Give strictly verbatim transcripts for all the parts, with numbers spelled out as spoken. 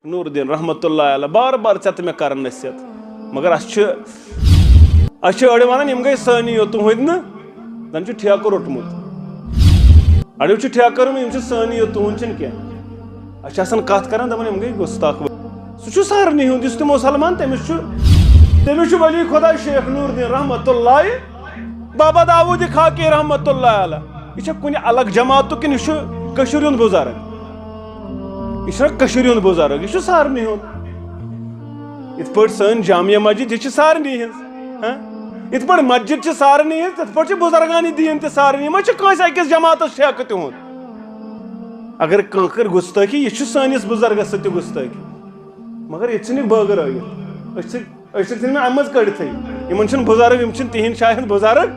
نور الدین رحمت اللہ علیہ، بار بار ژےٚ تہٕ مےٚ کران نصیحت، مگر اسہِ چھِ، اسہِ چھِ أڑۍ ونان، یِم گٔے سٲنی یوت، تُہنٛدۍ نہٕ، زن چھُ ٹھیکہٕ روٚٹمُت۔ اڑیو چھُ ٹھیکہٕ روٚٹمُت، یِم چھِ سٲنی یوت، تُہنٛدۍ چھِنہٕ کینٛہہ۔ اسہِ چھِ آسان کتھ کران، دپان، یِم گٔے گستاخ۔ سُہ چھُ سارنٕے ہُنٛد، یُس تہِ مسلمان، تٔمِس چھُ، تٔمِس چھُ ولی خدا شیخ نور الدین رحمت اللہ، بابا داوود خاکی رحمت اللہ علیہ۔ یہِ چھا کُنہِ الگ جماعتُک کِنہٕ یہِ چھُ کٔشیٖرِ ہُنٛد بُزرگ؟ یہِ چھُنہ کٔشیٖرِ ہُنٛد بُزرگ، یہِ چھُ سارنٕے ہُنٛد۔ یِتھ پٲٹھۍ سٲنۍ جامع مسجد، یہِ چھِ سارنٕے ہٕنٛز۔ ہاں؟ یِتھ پٲٹھۍ مسجد چھِ سارنٕے ہٕنٛز، تِتھ پٲٹھۍ چھِ بُزرگانِ دیٖن تہِ سارنٕے۔ یہِ ما چھِ کٲنٛسہِ أکِس جماعتس ٹھیکہٕ تِہُنٛد؟ اگر کانٛہہ کرِ گُستٲخی، یہِ چھُ سٲنِس بُزرگس سۭتۍ تہِ گُستٲخی۔ مگر ییٚتہِ چھِنہٕ یہِ بٲگرٲوِتھ۔ أسۍ چھِ أسۍ چھِکھ دِنۍ مےٚ اَمہِ منٛز کٔڑتھٕے۔ یِمَن چھِنہٕ بُزرگ، یِم چھِنہٕ تِہِنٛدۍ شایَن بُزرگ۔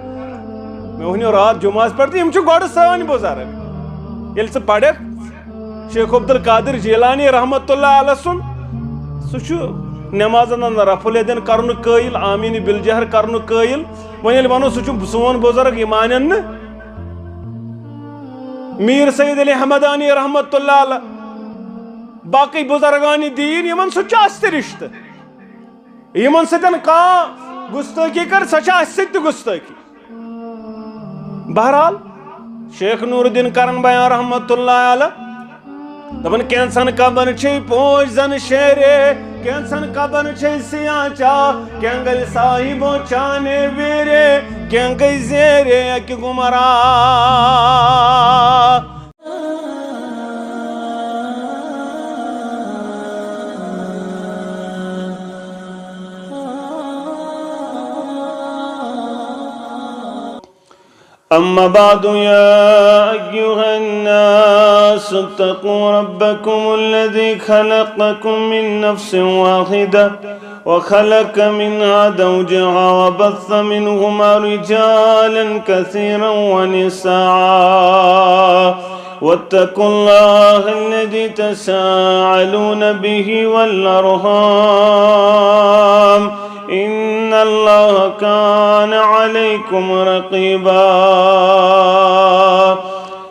مےٚ ووٚن یہِ راتھ جُمعہَس پٮ۪ٹھ تہٕ یِم چھِ گۄڈٕ سٲنۍ بُزرگ۔ ییٚلہِ ژٕ پَرَکھ شیخ عبدالقادر جیلانی رحمتہ اللہ علیہ سُنٛد، سُہ چھُ نٮ۪مازَن اَنٛدر رفُ الیدین کَرنُک قٲیِل، آمیٖن بالجہر کَرنُک قٲیِل۔ وۄنۍ ییٚلہِ وَنو سُہ چھُ سون بُزرگ، یہِ مانن نہٕ۔ میٖر سید علی حمدانی رحمتہ اللہ علیہ، باقٕے بُزرگانِ دیٖن، یِمَن سۭتۍ چھُ اَسہِ تہِ رِشتہٕ۔ یِمن سۭتۍ کانٛہہ گُستٲخی کر، سۄ چھِ اَسہِ سۭتۍ تہِ گُستٲخی۔ بہرحال، شیخ نور الدین کرن بیان رحمتہ اللہ علیہ دپان، کینٛژن قبرن چھے پوش زن شیرے، کینٛژن قبرن چھے سیاہ چاہ، کینٛہہ گٔے صاحبو چانے ویرے، کینٛہہ گٔے زیرے اکہِ گمراہ۔ أما بعد، يا أيها الناس اتقوا ربكم الذي خلقكم من نفس واحدة وخلق منها زوجها وبث منهما رجالا كثيرا ونساء، واتقوا الله الذي تساءلون به والأرحام، إن الله كان عليكم رقيبا.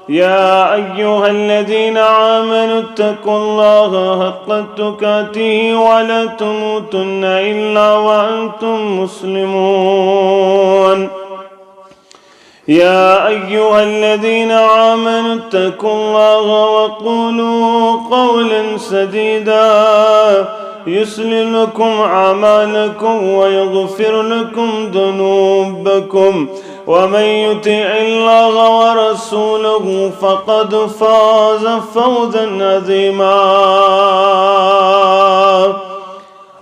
يا أيها الذين آمنوا اتقوا الله حق تقاته ولا تموتن إلا وأنتم مسلمون. يا أيها الذين آمنوا اتقوا الله وقولوا قولا سديدا يصلح لكم أعمالكم ويغفر لكم ذنوبكم ومن يطع الله ورسوله فقد فاز فوزا عظيما.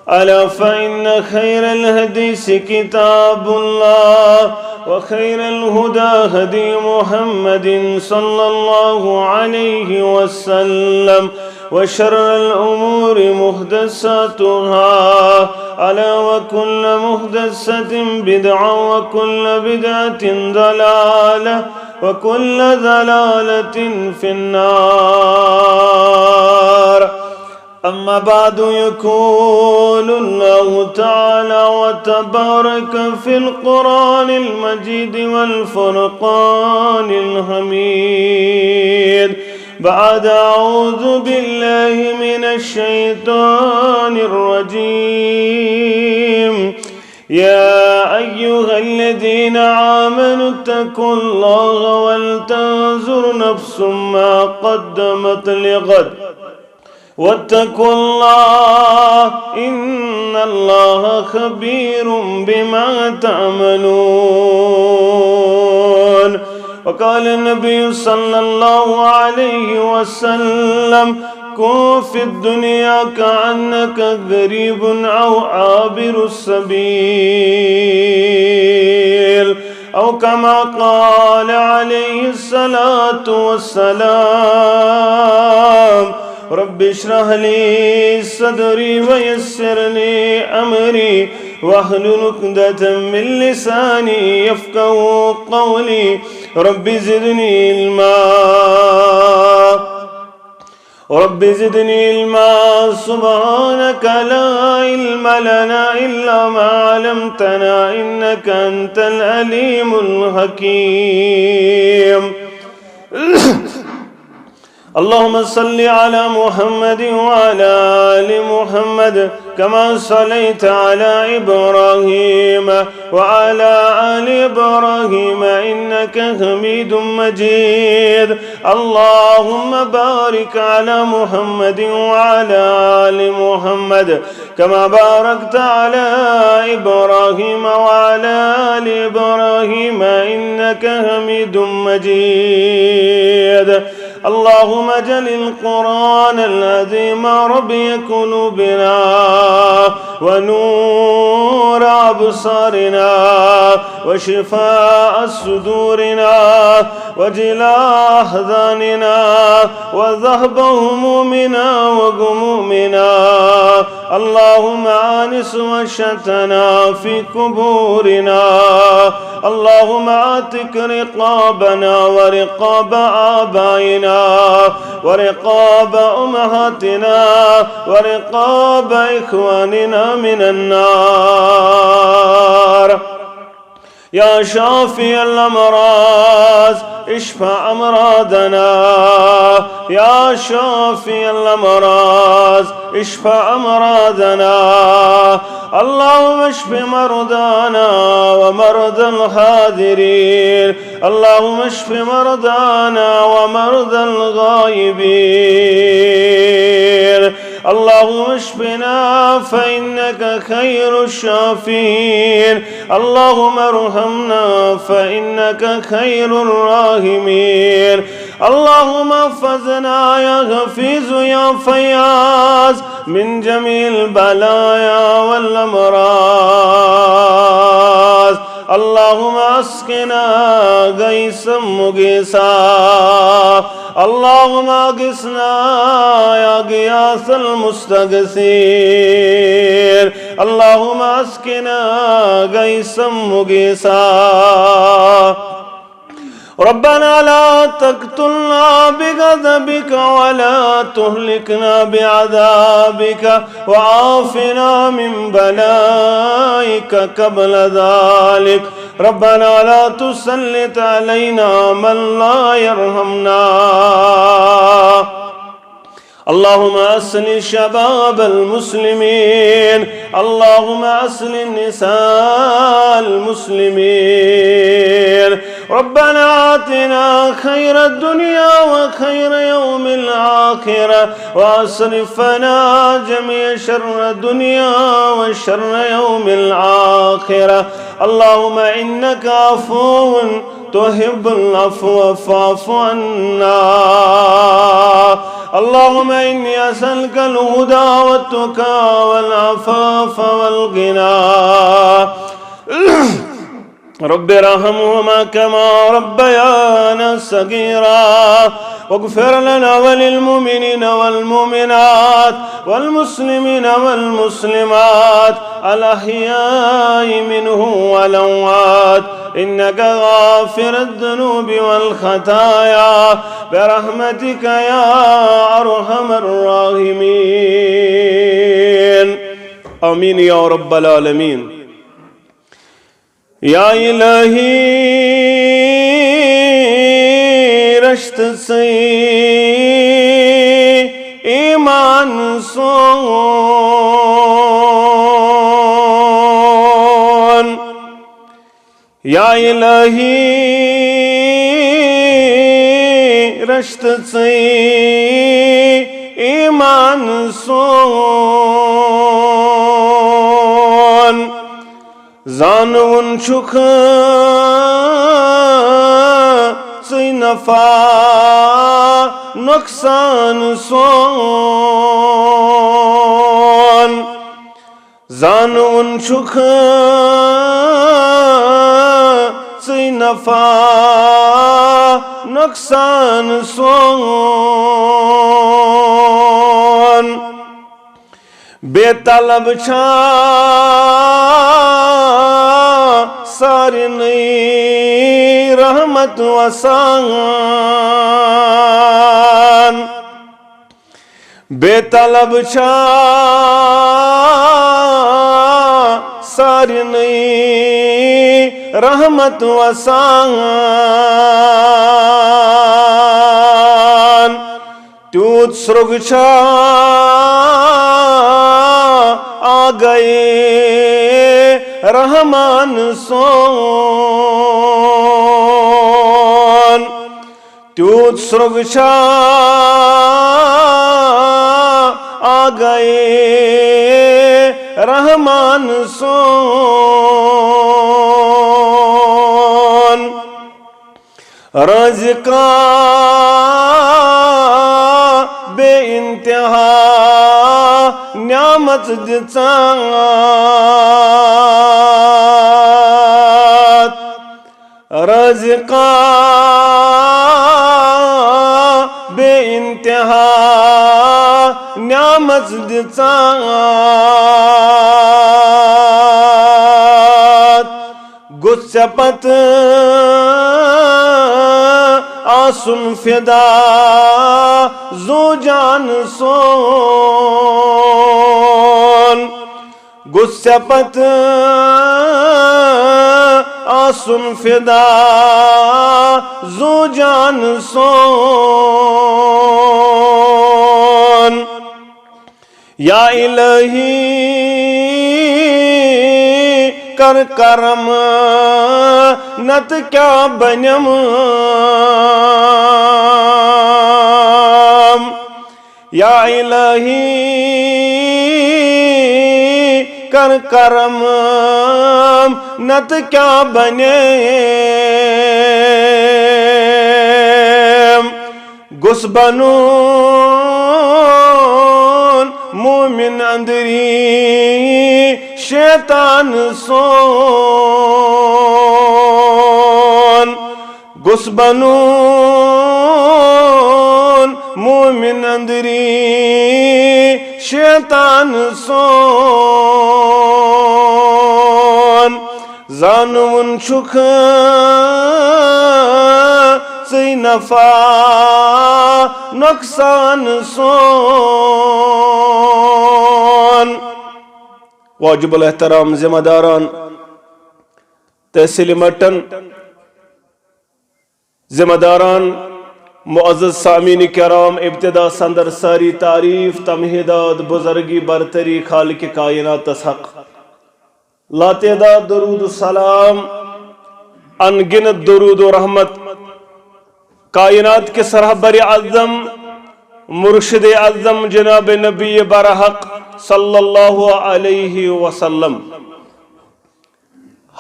ألا فإن خير الحديث كتاب الله، وخير الهدى هدي محمد صلى الله عليه وسلم، وشر الأمور محدثاتها، ألا وكل محدثة بدعة، وكل بدعة ضلالة، وكل ضلالة في النار. أما بعد، يقول الله تعالى وتبارك في القرآن المجيد والفرقان الحميد بعد أعوذ بالله من الشيطان الرجيم. يا أيها الذين آمنوا اتقوا الله ولتنظر نفس ما قدمت لغد واتقوا الله إن الله خبير بما تعملون. وقال النبي صلى الله عليه وسلم: كن في الدنيا كأنك غريب أو عابر سبيل، أو كما قال عليه الصلاة والسلام. رب اشرح لي صدري ويسر لي أمري واحلل عقدة من لساني يفقهوا قولي. رب زدني علما. رب زدني علما. سبحانك لا علم لنا إلا ما علمتنا إنك أنت العليم الحكيم. اللهم صل على محمد وعلى آل محمد كما صليت على إبراهيم وعلى آل إبراهيم إنك حميد مجيد. اللهم بارك على محمد وعلى آل محمد كما باركت على إبراهيم وعلى آل إبراهيم إنك حميد مجيد. اللهم اجعل القرآن العظيم ربيع قلوبنا ونور أبصارنا وشفاء صدورنا وجلاء أحزاننا وذهب همومنا وغمومنا. اللهم آنس وحشتنا في قبورنا. اللهم اعتق رقابنا ورقاب آبائنا ورقاب أمهاتنا ورقاب إخواننا من النار. يا شافي الأمراض، اشف أمراضنا. يا شافي الأمراض، اشف أمراضنا. اللهم اشف مرضانا ومرضى الحاضرين. اللهم اشف مرضانا ومرضى الغائبين. اللهم اشفنا فإنك خير الشافين. اللهم ارحمنا فإنك خير الراحمين. اللهم احفظنا يا حفيظ يا فياض من جميع البلايا والأمراض. اللهم اسقنا غيثا مغيثا. اللهم اغثنا يا غياث المستغيثين. اللهم اسقنا غيثا مغيثا. ربنا لا تقتلنا بغضبك ولا تهلكنا بعذابك وعافنا من بلائك قبل ذلك. ربنا لا تسلط علينا من لا يرحمنا. اللهم أصلح شباب المسلمين. اللهم أصلح نساء المسلمين. ربنا آتنا خير الدنيا وخير يوم الآخرة، وأصرفنا جميع شر الدنيا وشر يوم الآخرة. اللهم إنك عفو تحب العفو فاعف عنا. اللهم إني أسألك الهدى والتقى والعفاف والغنى. رب ارحمهما كما ربيانا صغيرا. واغفر لنا وللمؤمنين والمؤمنات والمسلمين والمسلمات الأحياء منهم والأموات إنك غافر الذنوب والخطايا برحمتك يا أرحم الراحمين. آمين يا رب العالمين. یا الہی، رچھ تہٕ ژٕے ایمان سون۔ یا الہی، رچھ تہٕ ژٕے ایمان سون۔ زانوُن چھُکھ ژٕے نفع نۄقصان سون۔ زانوُن چھُکھ ژٕے نفع نۄقصان سون۔ بے طلب چھا سارنٕے رحمت وسان۔ بے طلب چھا سارنٕے رحمت وسان۔ تیوٗت سرٛوگ چھا آ گئے رحمان سون۔ تیوٗت سرٛوگ چھا آ گئے رحمان سون۔ رازقا بے انتہا نعمت دِژاتھ۔ رازقا بے انتہا نعمت دِژاتھ۔ گوٚژھ ژےٚ پتہٕ آسُن فدا زو جان سون۔ گوٚژھ ژےٚ پتہٕ آسُن فدا زو جان سون۔ یا الہی کر کرم، نتہٕ کیٛاہ بنم۔ یا الہی کر کرم، نتہٕ کیٛاہ بنم۔ گوٚژھ بنُن مومن اندری شیطان سون۔ گوٚژھ بنُن مومن اندری شیطان سون۔ زانوُن چھُکھ ژٕے نفع نۄقصان سون۔ واجب الاحترام ذمہ داران، تحصیل مٹن ذمہ داران، معزز سامعین کرام، ابتدا سندر ساری تعریف، تمہیدات، بزرگی، برتری خالق کائناتس حق۔ لاتعداد درود و سلام، ان گنت درود و رحمت کائنات کس رہبر اعظم، مرشد اعظم جناب نبی برحق صلی اللہ علیہ وسلم۔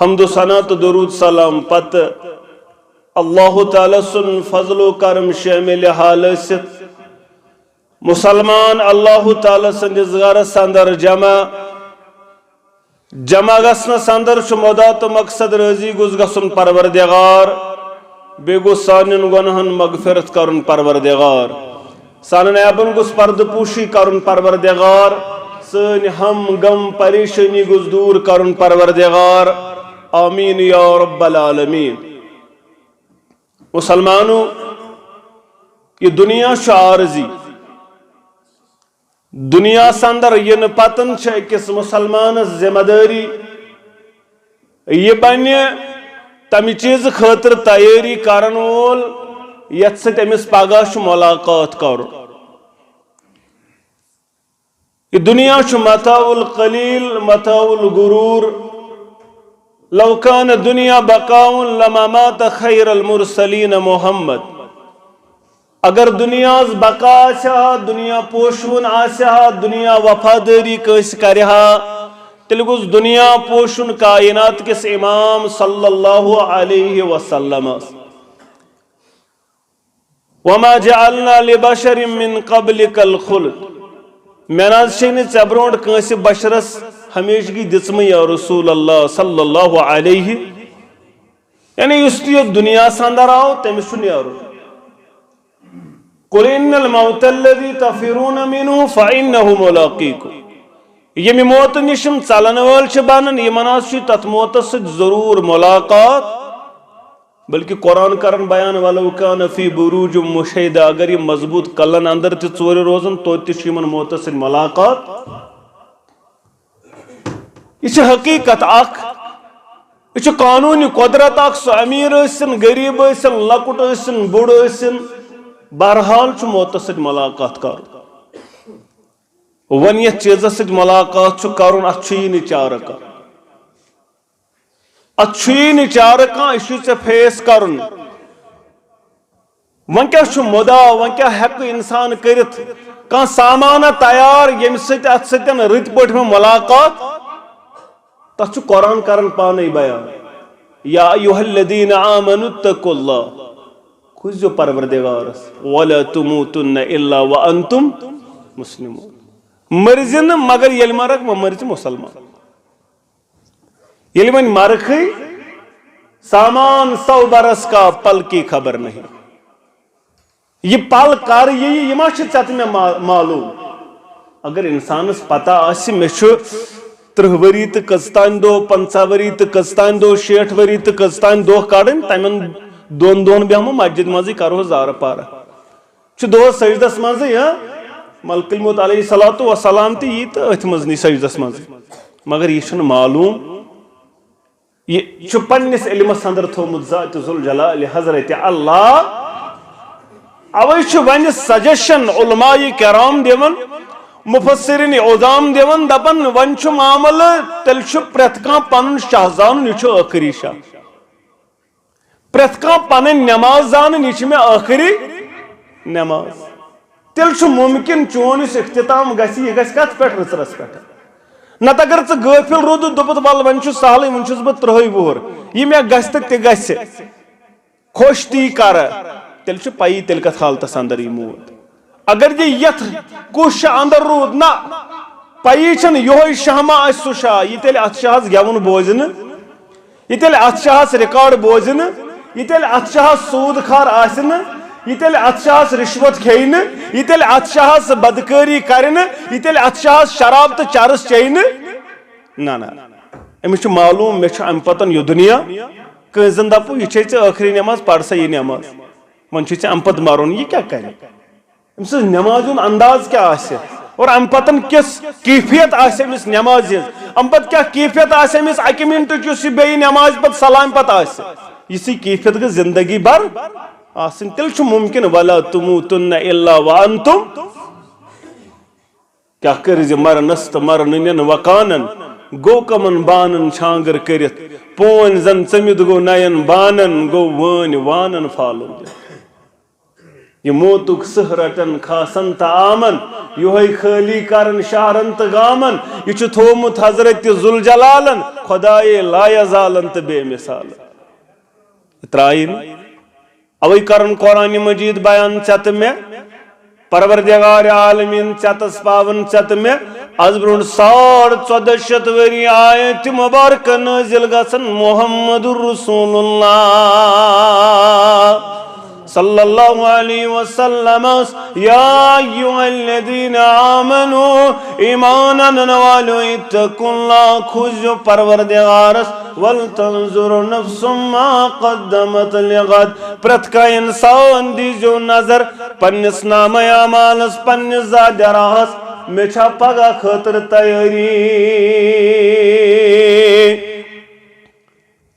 حمد و ثنا تہٕ درود سلام پتہٕ اللہ تعالیٰ سُنٛد فضل و کرم شٲمِل حال ٲسِتھ، مسلمان اللہ تعالیٰ سٕنٛدِس گرس اندر جمع۔ جمع گژھنس اندر چھُ مدا تہٕ مقصد رٲضی گوٚژھ گژھُن پروردگار، بیٚیہِ گوٚژھ سانٮ۪ن گۄناہن مغفرت کرُن پروردگار۔ سانٮ۪ن عیبن گوٚژھ پردٕ پوشی کرُن پروردگار، سٲنۍ ہم غم پریشٲنی گوٚژھ دوٗر کرُن پروردگار۔ آمین یا رب العالمین۔ مسلمانو، یہِ دُنیا چھُ عارضی۔ دُنیاہس اندر یِنہٕ پتن چھِ أکِس مسلمانس ذمہ دٲری، یہِ بنہِ تمہِ چیٖزٕ خٲطرٕ تیٲری کرن وول، یتھ سۭتۍ أمِس پگاہ چھُ ملاقات کرُن۔ یہِ دُنیا چھُ متاع القلیل، متاع الغرور۔ لو کان دنیا بقاء لما مات خیر المرسلین محمد۔ اگر دُنیاہس بقا آسہِ ہا، دُنیا پوشوُن آسہِ ہا، دُنیا وفادٲری کٲنٛسہِ کرِ ہا، تیٚلہِ گوٚژھ دُنیا پوشُن کائنات کِس امام صلی اللہ علیہ وسلمس۔ وما جعلنا لبشر من قبلك الخلد۔ مےٚ نہ حظ چھے نہٕ ژےٚ برونٛٹھ کٲنٛسہِ بشرس ہمیشگی دِژمٕے یا رسول اللہ صلی اللہ علیہ۔ یعنی یُس تہِ یتھ دُنیاہس اندر آو، تٔمِس چھُ نیرُن۔ قل ان الموت الذي تفرون منه فانه ملاقيكم۔ ییٚمہِ موتہٕ نِش یِم ژلن وٲلۍ چھِ بنان، یِمن حظ چھُ تتھ موتس سۭتۍ ضروٗر ملاقات۔ بلکہ قرآن کرن بیان، ولو کان فی بروج مشیدہ، اگر یِم مضبوط کلن اندر تہِ ژورِ روزن، توتہِ تہِ چھُ یِمن موتس سۭتۍ ملاقات۔ یہِ چھِ حقیقت اکھ، یہِ چھُ قانون قدرت اکھ، سُہ امیر ٲسِن، غریب ٲسِن، لۄکُٹ ٲسِن، بوٚڑ ٲسِن، بہرحال چھُ موتس سۭتۍ ملاقات کرُن۔ وۄنۍ یتھ چیٖزس سۭتۍ ملاقات چھُ کرُن، اتھ چھُ یی نہٕ چارٕ کانٛہہ۔ اتھ چھُ یی نہٕ چارٕ کانٛہہ، یہِ چھُے ژےٚ فیس کرُن۔ وۄنۍ کیٛاہ چھُ مُدا؟ وۄنۍ کیٛاہ ہٮ۪کہٕ انسان کٔرِتھ؟ کانٛہہ سامانہ تیار، ییٚمہِ سۭتۍ اتھ سۭتۍ رٕتۍ پٲٹھۍ مےٚ ملاقات؟ تتھ چھُ قرآن کران پانے بیان، یا ایھا الذین آمنوا اتقوا اللہ، کھوٗژزیو پروردگارس، ولا تموتن الا وانتم مسلمون، مٔرزِ نہٕ مگر ییٚلہِ مرکھ وۄنۍ مٔرزِ مُسلمان۔ ییٚلہِ وۄنۍ مرکھٕے، سامان سو برس کا پل کی خبر نہیں۔ یہِ پل کر یِیہِ، یہِ ما چھِ ژےٚ تہٕ مےٚ ما-، معلوم؟ اگر انسانس پتہ آسہِ، مےٚ چھُ ترٕٛہ ؤری تہٕ کٔژتام دۄہ، پنٛژاہ ؤری تہٕ کٔژتام دۄہ، شیٹھ ؤری تہٕ کٔژتام دۄہ کڑٕنۍ، تمن دۄن دۄہن بیٚہمو مسجد منٛزٕے، کرو زارٕ پارٕ۔ چھُ دۄہس سجدس منٛزٕے، ہاں؟ ملک الموت علیہ الصلوۃ والسلام تہِ یی تہٕ أتھۍ منٛز نی سجدس منٛزٕے۔ مگر یہِ چھُنہٕ معلوم۔ یہِ چھُ پننِس علمس اندر تھوٚومُت ذات ذوالجلال حضرت اللہ۔ اوے چھُ وۄنۍ سجیشن علماء کرام دِوان، مفسرین عظام دِوان، دپان وۄنۍ چھُ معاملہٕ، تیٚلہِ چھُ پرٛٮ۪تھ کانٛہہ پنُن شاہ زانُن، یہِ چھُ ٲخری شاہ۔ پرٛٮ۪تھ کانٛہہ پنٕنۍ نٮ۪ماز زانٕنۍ، یہِ چھِ مےٚ ٲخری نٮ۪ماز۔ تیٚلہِ چھُ مُمکِن چون یُس اختتام گژھِ، یہِ گژھِ کتھ پٮ۪ٹھ؟ رٕژرس پٮ۪ٹھ۔ نتہٕ اگر ژٕ غٲفِل روٗدُتھ، دوٚپُتھ، "ول، وۄنۍ چھُ سہلٕے، وۄنۍ چھُس بہٕ ترٛہَے وُہُر، یہِ مےٚ گژھِ تہٕ تہِ گژھِ، خۄش تی کرٕ"، تیٚلہِ چھُ پَیی، تیٚلہِ کتھ حالتس اندر یی موت۔ اگر یہِ یتھ کوٗششہِ اندر روٗد، نہ، پَیی چھَنہٕ، یِہوٚے شاہ ما آسہِ سُہ شاہ، یہِ تیٚلہِ اتھ شاہس گٮ۪وُن بوزِ نہٕ، یہِ تیٚلہِ اتھ شاہس ریکارڈ بوزِ نہٕ، یہِ تیٚلہِ اتھ شاہس سوٗد خار آسہِ نہٕ، یہِ تیٚلہِ اتھ شاہس رِشوت کھیٚیہِ نہٕ، یہِ تیٚلہِ اتھ شاہس بدکٲری کرِ نہٕ، یہِ تیٚلہِ اتھ شاہس شراب تہٕ چرس چیٚیہِ نہٕ۔ نہ، نہ۔ أمِس چھُ معلوم، مےٚ چھُ امہِ پتن یہِ دُنیا۔ کٲنٛسہِ زن دپو، "یہِ چھے ژےٚ ٲخری نٮ۪ماز، پر سا یہِ نٮ۪ماز۔ وۄنۍ چھُے ژےٚ امہِ پتہٕ مرُن، یہِ کیٛاہ کرِ؟" أمۍ سٕنٛز نٮ۪مازِ ہُنٛد انداز کیٛاہ آسہِ اور اَمہِ پتن کِژھ کیفیت آسہِ أمِس نٮ۪مازِ ہٕنٛز، اَمہِ پتہٕ کیٛاہ کیفیت آسہِ أمِس اَکہِ مِنٹٕچ یُس یہِ بیٚیہِ نٮ۪مازِ پتہٕ سلامہِ پتہٕ آسہِ۔ یِژھٕے کیفیت گٔژھ زندگی بھر آسٕنۍ۔ تیٚلہِ چھُ مُمکِن، "ولا تموتن الا وانتم"۔ کیٛاہ کٔرۍ زِ مرنس تہٕ مرنہٕ نٮ۪ن وکانن، گوٚو کمن بانن چھانگر کٔرِتھ، پونۍ زن ژٔمِتھ گوٚو نین بانن، گوٚو وٲنۍ وانن فالو دِتھ۔ یہِ موتُک سٕہہ رٹن خاصن تہٕ عامن، یِہوٚے خٲلی کرن شہرن تہٕ گامن۔ یہِ چھُ تھوومُت حضرت ذوالجلالن خدایے لایزالن تہٕ بے مثالن۔ یہِ ترٛایہِ نہٕ۔ اوے کرن قرآن مجید بیان ژےٚ تہٕ مےٚ، پروردگار عالمین ژےٚ تس پاون ژےٚ تہٕ مےٚ۔ از برونٛٹھ ساڑ ژۄدہ شیٚتھ ؤری آیت مبارکہ نٲزِل گژھن محمد رسول اللہ صلی اللہ علیہ وسلم۔ یا ایھا الذین آمنو، ایمان انن والو، اتقوا اللہ، کھوٗژِو پروردگارس، ولتنظر نفس ما قدمت لغد، پرٛٮ۪تھ کانٛہہ انسان دیٖزیو نظر پننِس نامہ اعمالس، پننِس ذاتِ راہس، مےٚ چھا پگاہ خٲطرٕ تیٲری؟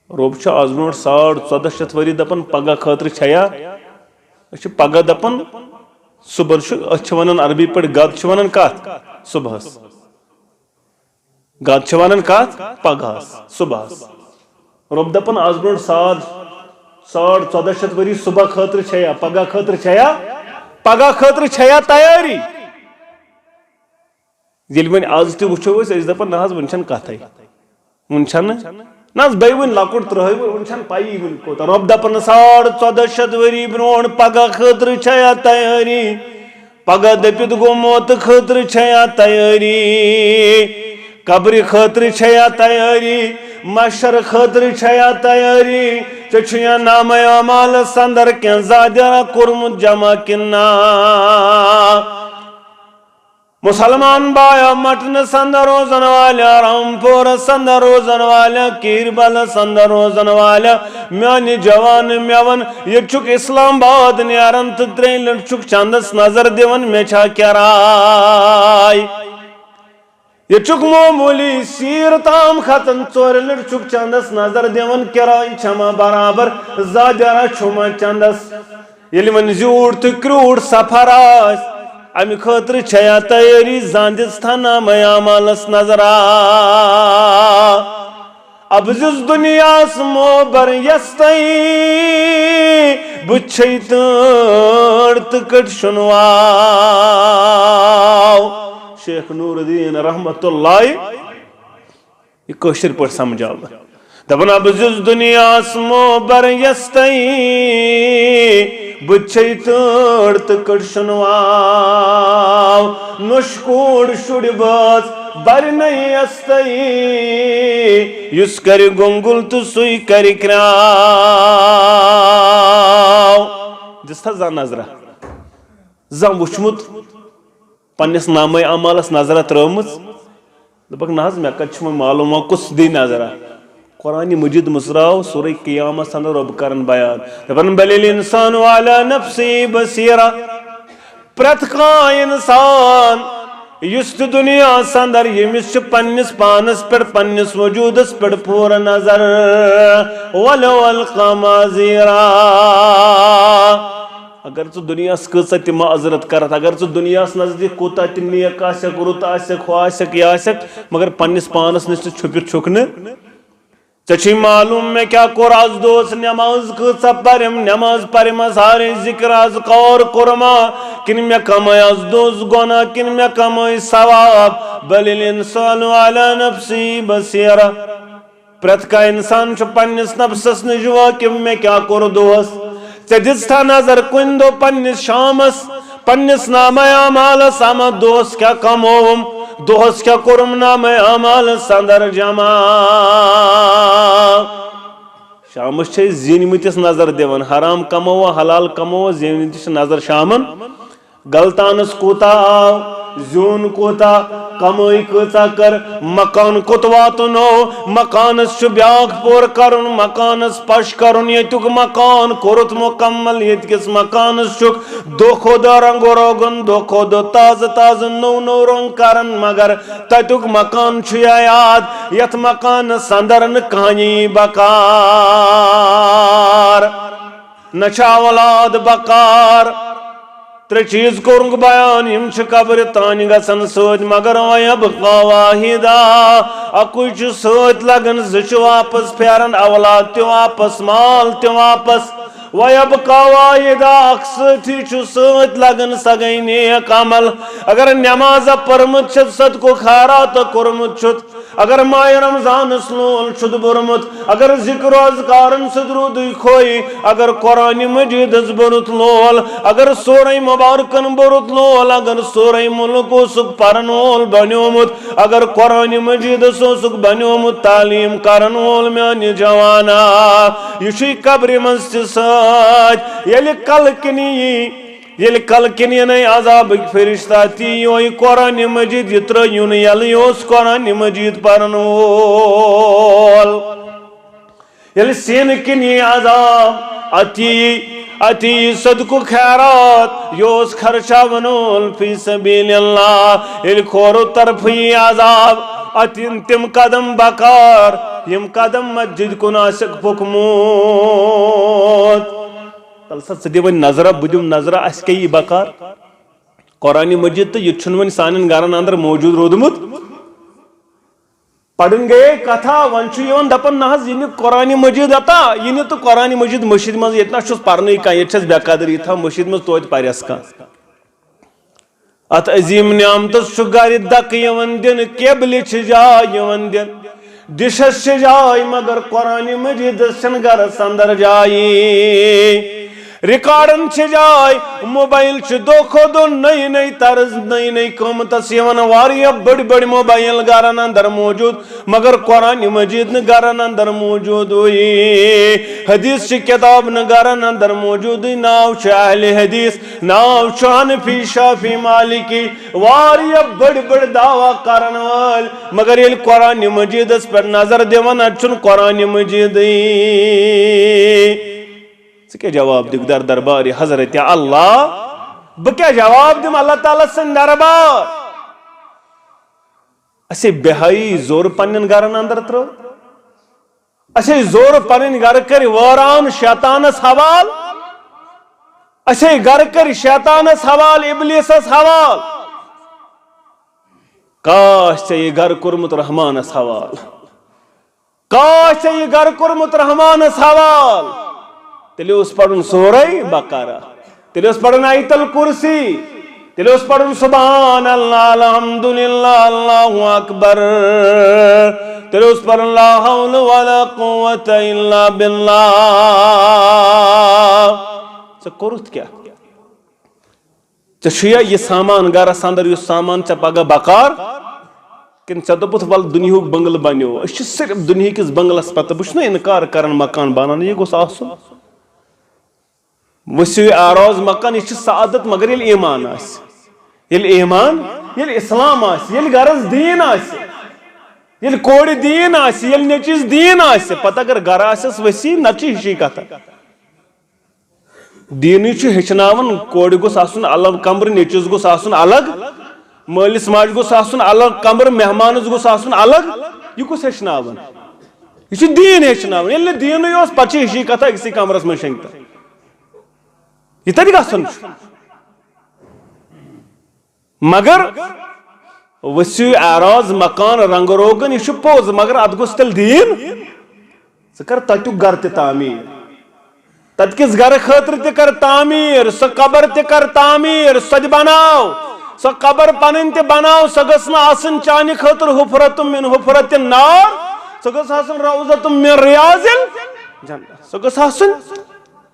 رۄب چھُ از برونٛٹھ ساڑ ژۄدہ شیٚتھ ؤری دپان، پگاہ خٲطرٕ چھیا؟ أسۍ چھِ پگاہ دپان، صبحن چھُ، أسۍ چھِ ونان عربی پٲٹھۍ غد چھِ ونان کتھ؟ صبحس۔ غد چھِ ونان کتھ؟ پگہس، صبحس۔ رۄب دپان، از برونٛٹھ ساڑ، ساڑ ژۄدہ شیٚتھ ؤری صبح خٲطرٕ چھیا، پگاہ خٲطرٕ چھیا؟ پگاہ خٲطرٕ چھیا تیٲری؟ ییٚلہِ وۄنۍ از تہِ وٕچھو أسۍ، أسۍ دَپان، "نہ حظ، وٕنہِ چھَنہٕ کَتھَے، وٕنہِ چھَنہٕ۔" نہ حظ، بیٚیہِ وٕنہِ لۄکُٹ ترٛٲہٕے وٕنہِ، وٕنہِ چھَنہٕ پَیی وٕنہِ کوٗتاہ۔ رۄب دَپان، ساڑ ژۄداہ شیٚتھ ؤری برونٛٹھ پَگاہ خٲطرٕ چھَیا تیٲری؟ پَگاہ دٔپِتھ گوٚو موتہٕ خٲطرٕ چھَیا تیٲری؟ قبرِ خٲطرٕ چھَیا تیٲری؟ محشر خٲطرٕ چھَیا تیٲری؟ ژےٚ چھُیا نامہ اعمالس اندر کینٛہہ زادیٛارا کوٚرمُت جمع کِنہٕ نہ؟ مسلمان بایا، مٹنس اندر روزن والیا، رامپورس اندر روزن والیا، کیربلس اندر روزن والیا، میانہِ جوان میون، ییٚتہِ چھُکھ اسلام آباد نیران تہٕ ترٛیٚیہِ لٹہِ چھُکھ چندس نظر دِوان، مےٚ چھا کراے؟ ییٚتہِ چھُکھ معموٗلی سیٖر تام کھژان، ژورِ لٹہِ چھُکھ چندس نظر دِوان، کراے چھما برابر؟ زادیٛارا چھُما چندس؟ ییٚلہِ وۄنۍ زیوٗٹھ تہٕ کرٛوٗٹھ سفر آسہِ، امہِ خٲطرٕ چھیا تیٲری زاندِس تھا نامہ اعمالس نظرا۔ ابزِس دُنیاہس موبر یستئی، بہٕ چھے تٲر تہٕ کٔٹ شُنواو۔ شیخ نور الدین رحمت اللہ، یہِ کٲشِر پٲٹھۍ سمجھاو بہٕ۔ دپان، ابزِس دُنیاہس موبر یستئی، بہٕ چھے تٲر تہٕ کٔٹ شُنواو۔ نوٚش کوٗر شُرۍ بٲژ بر نٔے یستئی، یُس کرِ گۄنٛگُل تہٕ سُے کرِ کرٛاو۔ دِژ تھا زانٛہہ نظرہ؟ زانٛہہ وُچھمُت؟ پننِس نامہ اعمالس نظرہ ترٲومٕژ؟ دوٚپکھ، نہ حظ، مےٚ کتہِ چھُ وۄنۍ معلوم، وۄنۍ کُس دی نظرہ؟ قرآن مجید منٛز درٛاو سورہ قیامس اندر رۄب کران بیان، دپان، بل الانسان علی نفسہ بصیرہ۔ پرٛٮ۪تھ کانٛہہ انسان یُس تہِ دُنیاہس اندر، ییٚمِس چھِ پننِس پانس پٮ۪ٹھ، پننِس وجوٗدس پٮ۪ٹھ پوٗرٕ نظر، ولو القی معذیرہ۔ اگر ژٕ دُنیاہس کۭژاہ تہِ معذرت کرتھ، اگر ژٕ دُنیاہس نزدیٖک کوٗتاہ تہِ نیک آسکھ، رُت آسکھ، ہُہ آسکھ، یہِ آسکھ، مگر پننِس پانس نِش ژٕ چھُپِتھ چھُکھ نہٕ۔ ژےٚ چھُے معلوم مےٚ کیٛاہ کوٚر از دۄہس؟ نٮ۪ماز کۭژاہ پرِم، نٮ۪ماز پرِم از ہارے، ذکر اذکار کوٚرما، کِنہٕ مےٚ کمٲے از دۄہس گۄناہ، کِنہٕ مےٚ کمٲے ثواب؟ بل الانسان علی نفسہ بصیرہ۔ پرٛٮ۪تھ کانٛہہ انسان چھُ پننِس نفسس نِش واقف، مےٚ کیٛاہ کوٚر دۄہس؟ ژےٚ دِژتھا نظر کُنہِ دۄہ پننِس شامس، پننِس نامہ اعمالس، اما دۄہس کیٛاہ کمووُم، دۄہس کیٛاہ کوٚرُم نامہ اعمالس اندر جمع؟ شامس چھِ أسۍ زیٖنمٕتِس نظر دِوان، حرام کمووا، حلال کمووا، زیٖنمٕتِس چھِ نظر شامن۔ غلطانس کوٗتاہ آو، زیوٗن کوٗتاہ، کمٲے کۭژاہ کٔر، مکان کوٚت واتنو، مکانس چھُ بیٛاکھ پور کرُن، مکانس پش کرُن، ییٚتیُک مکان کوٚرُتھ مکمل، ییٚتہِ کِس مکانس چھُکھ دۄہ کھۄتہٕ دۄہ رنگ و روگن، دۄہ کھۄتہٕ دۄہ تازٕ تازٕ نوٚو نوٚو رنگ کران، مگر تتیُک مکان چھُ یا یاد، یتھ مکانس اندر نہٕ کہانی بکار، نہ چھِ اولاد بکار۔ ترٛےٚ چیٖز کوٚرُکھ بیان، یِم چھِ قبرِ تانۍ گژھن سۭتۍ، مگر ویبقی واحدہ، اَکُے چھُ سۭتۍ لگان، زٕ چھِ واپس پھیران، اولاد تہِ واپس، مال تہِ واپس۔ ویبقی واحدہ، اکھ سۭتی چھُ سۭتۍ لگان، سۄ گٔے نیک عمل۔ اگر نمازہ پٔرمٕژ چھَتھ، صدقہٕ خیراتہ کوٚرمُت چھُتھ، اگر ماہِ رمضانس لول چھُتھ بوٚرمُت، اگر ذکر و اذکارن سۭتۍ روٗدُے کھوے، اگر قرآن مجیدس بوٚرُتھ لول، اگر سورہ مبارکن بوٚرُتھ لول، اگر سورہ ملک اوسُکھ پرن وول بنیومُت، اگر قرآن مجیدس اوسُکھ بنیومُت تعلیم کرن وول، میانہِ جوانا، یہِ چھُے قبرِ منٛز تہِ سۭتۍ۔ ییٚلہِ کلہٕ کِنی یی، ییٚلہِ کلہٕ کِنی یِنَے عذابٕکۍ فرشتہ، تی یوٚہَے قرآن مجید، یہِ ترٛٲیِو نہٕ یَلہٕ، یہِ اوس قرآن مجید پرن وول۔ ییٚلہِ سینہٕ کِنۍ یی عذاب، اَتی، اَتی یی صدقہٕ خیرات، یہِ اوس خرچاوَن وول فی سبیل اللہ۔ ییٚلہِ کھورو طرفہٕ یی عذاب، اَتہِ یِن تِم قدم بکار، یِم قدم مسجد کُن آسٮ۪کھ پوٚکمُت۔ تَلہٕ سا، ژٕ دِ وۄنۍ نظرہ، بہٕ دِمہٕ نظرہ، اَسہِ کیٛاہ یی بکار؟ قرآن مجید تہٕ یہِ تہِ چھُنہٕ وۄنۍ سانٮ۪ن گرن اندر موجود روٗدمُت۔ پرٕنۍ گٔیے کتھا، وۄنۍ چھُ یِوان دپان، نہ حظ، یہِ نہٕ قرآن مجید عطا، یہِ نہٕ تہٕ قرآن مجید مٔشیٖد منٛز، ییٚتہِ نہ چھُس پرنٕے کانٛہہ، ییٚتہِ چھَس بے قدری، تھاو مٔشیٖد منٛز توتہِ پرٮ۪س کانٛہہ۔ اتھ عظیم نعمتس چھُ گرِ دکہٕ یِوان دِنہٕ، کیبلہِ چھِ جاے یِوان دِنہٕ، ڈشس چھِ جاے، مگر قرآن مجیدس چھنہٕ گرس اندر جایی۔ ریکارڈن چھِ جاے، موبایل چھِ دۄہ کھۄتہٕ دۄہ نٔے نٔے طرز، نٔے نٔے قۭمتس یِوان۔ واریاہ بٔڑۍ بٔڑۍ موبایل گرن اندر موجود، مگر قرآن مجید نہٕ گرن اندر موجودٕے۔ حدیث چہِ کتاب نہٕ گرن اندر موجودٕے۔ ناو چھُ اہل حدیث، ناو چھُ حنفی، شافعی، مالکی۔ واریاہ بٔڑۍ بٔڑۍ دعویٰ کرن وٲلۍ، مگر ییٚلہِ قرآن مجیدس پٮ۪ٹھ نظر دِوان، اتہِ چھُنہٕ قرآن مجیدٕے۔ ژٕ کیٛاہ جواب دِکھ در دربارِ حضرت اللہ؟ بہٕ کیٛاہ جواب دِمہٕ اللہ تعالیٰ سٕنٛدِ دربار؟ اسے بے حیٲیی زور پننٮ۪ن گرن اندر ترٲو۔ اسے زور پنٕنۍ گرٕ کٔرۍ وٲران شیطانس حوال۔ اسے گھر کٔرۍ شیطانس حوال، ابلیسس حوال۔ کاش ژےٚ یہِ گھر کوٚرمُت رحمانس حوال۔ کاش ژےٚ یہِ گھر کوٚرمُت رحمانس حوال۔ تیٚلہِ اوس پرُن سورہ بقرہ، تیٚلہِ اوس پرُن آیت الکرسی، تیٚلہِ اوس پرُن سبحان اللہ، الحمدللہ، اللہ اکبر، تیٚلہِ اوس پرُن لا حول ولا قوة الا باللہ۔ ژےٚ کوٚرُتھ کیٛاہ؟ ژےٚ چھُیا یہِ سامان گرس اندر، یُس سامان ژےٚ پگاہ بکار؟ کِنہٕ ژےٚ دوٚپُتھ، "ول، دُنیہُک بنگلہٕ بنیو، أسۍ چھِ صرف دُنیہکِس بنگلس پتہٕ"؟ بہٕ چھُس نہٕ انکار کران مکان بناونہٕ، یہِ گوٚژھ آسُن۔ وسیع آراز مکان، یہِ چھِ سعادت، مگر ییٚلہِ ایمان آسہِ، ییٚلہِ ایمان، ییٚلہِ اسلام آسہِ، ییٚلہِ گرس دیٖن آسہِ، ییٚلہِ کورِ دیٖن آسہِ، ییٚلہِ نیٚچوِس دیٖن آسہِ، پتہٕ اگر گرٕ آسٮ۪س وسیع، نتہٕ چھِ ہِشی کتھا۔ دیٖنٕے چھُ ہیٚچھناوان، کورِ گوٚژھ آسُن الگ کمرٕ، نیٚچوِس گوٚژھ آسُن الگ، مٲلِس ماجہِ گوٚژھ آسُن الگ کمرٕ، مہمانس گوٚژھ آسُن الگ۔ یہِ کُس ہیٚچھناوان؟ یہِ چھُ دیٖن ہیٚچھناوان۔ ییٚلہِ نہٕ دیٖنٕے اوس، پتہٕ چھِ ہِشی کتھا أکسٕے کمرس منٛز شۄنٛگۍ تن۔ یہِ تتہِ گژھُن چھُ۔ مگر وسیع آراز مکان، رنگ روگن، یہِ چھُ پوٚز، مگر اتھ گوٚژھ تیٚلہِ دیٖن۔ ژٕ کر تتیُک گرٕ تہِ تعمیٖر، تتہِ کِس گرٕ خٲطرٕ تہِ کر تعمیٖر، سۄ قبر تہِ کر تعمیٖر، سۄ تہِ بناو، سۄ قبر پنٕنۍ تہِ بناو، سۄ گٔژھ نہٕ آسٕنۍ چانہِ خٲطرٕ حفرتم من حفرت النار، سۄ گٔژھ آسٕنۍ روضتم من ریاض الجنہ، سۄ گٔژھ آسٕنۍ۔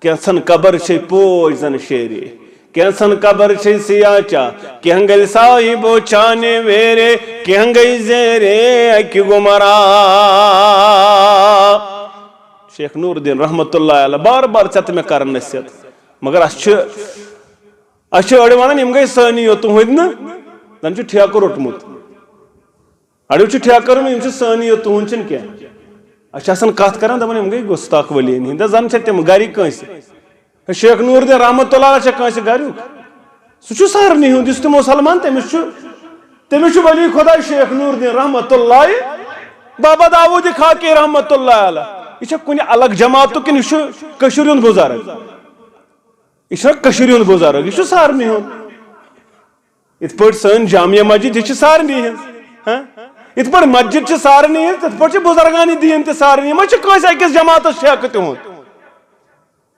کینٛژن قبر چھے پوش زن شیرے، کینٛژن قبر چھے سیاہ چاہ، کینٛہہ گٔلۍ صاحب و چانہِ ویرے، کینٛہہ گٔے زیرے اکہِ گُمرا۔ شیخ نور الدین رحمت اللہ علیہ، بار بار ژےٚ تہٕ مےٚ کران نصیحت، مگر اسہِ چھِ، اسہِ چھِ أڑۍ ونان، "یِم گٔے سٲنی یوت، تُہنٛدۍ نہٕ، زن چھُ ٹھیکہٕ روٚٹمُت۔" اَڑیو چھُ ٹھیکہٕ کٔرمٕژ، یِم چھِ سٲنی یوت، تُہُنٛد چھِنہٕ کینٛہہ۔ اَسہِ چھِ آسان کَتھ کَران، دَپان، "یِم گٔے گُستاخ ؤلی ہِنٛدۍ۔" دَپان، زَن چھےٚ تِم گَرِکۍ کٲنٛسہِ۔ ہے، شیخ نوٗر دیٖن رحمتہ اللہ علیہ چھا کٲنٛسہِ گَریُک؟ سُہ چھُ سارنٕے ہُنٛد، یُس تہِ مُسلمان، تٔمِس چھُ، تٔمِس چھُ ولی خۄدا شیخ نوٗر دیٖن رحمتہ اللہ، بابا داوود خاکی رحمتہ اللہ علیہ۔ یہِ چھا کُنہِ الگ جماعتُک کِنہٕ یہِ چھُ کٔشیٖرِ ہُنٛد بُزرگ؟ یہِ چھا کٔشیٖرِ ہُنٛد بُزرگ؟ یہِ چھُ سارنٕے ہُنٛد۔ یِتھ پٲٹھۍ سٲنۍ جامع مسجد، یہِ چھِ سارنٕے ہٕنٛز۔ ہاں؟ یِتھ پٲٹھۍ مسجد چھِ سارنٕے ہٕنٛز، تِتھ پٲٹھۍ چھِ بُزرگانِ دیٖن تہِ سارنٕے۔ یہِ ما چھِ کٲنٛسہِ أکِس جماعتس ٹھیکہٕ تِہُنٛد؟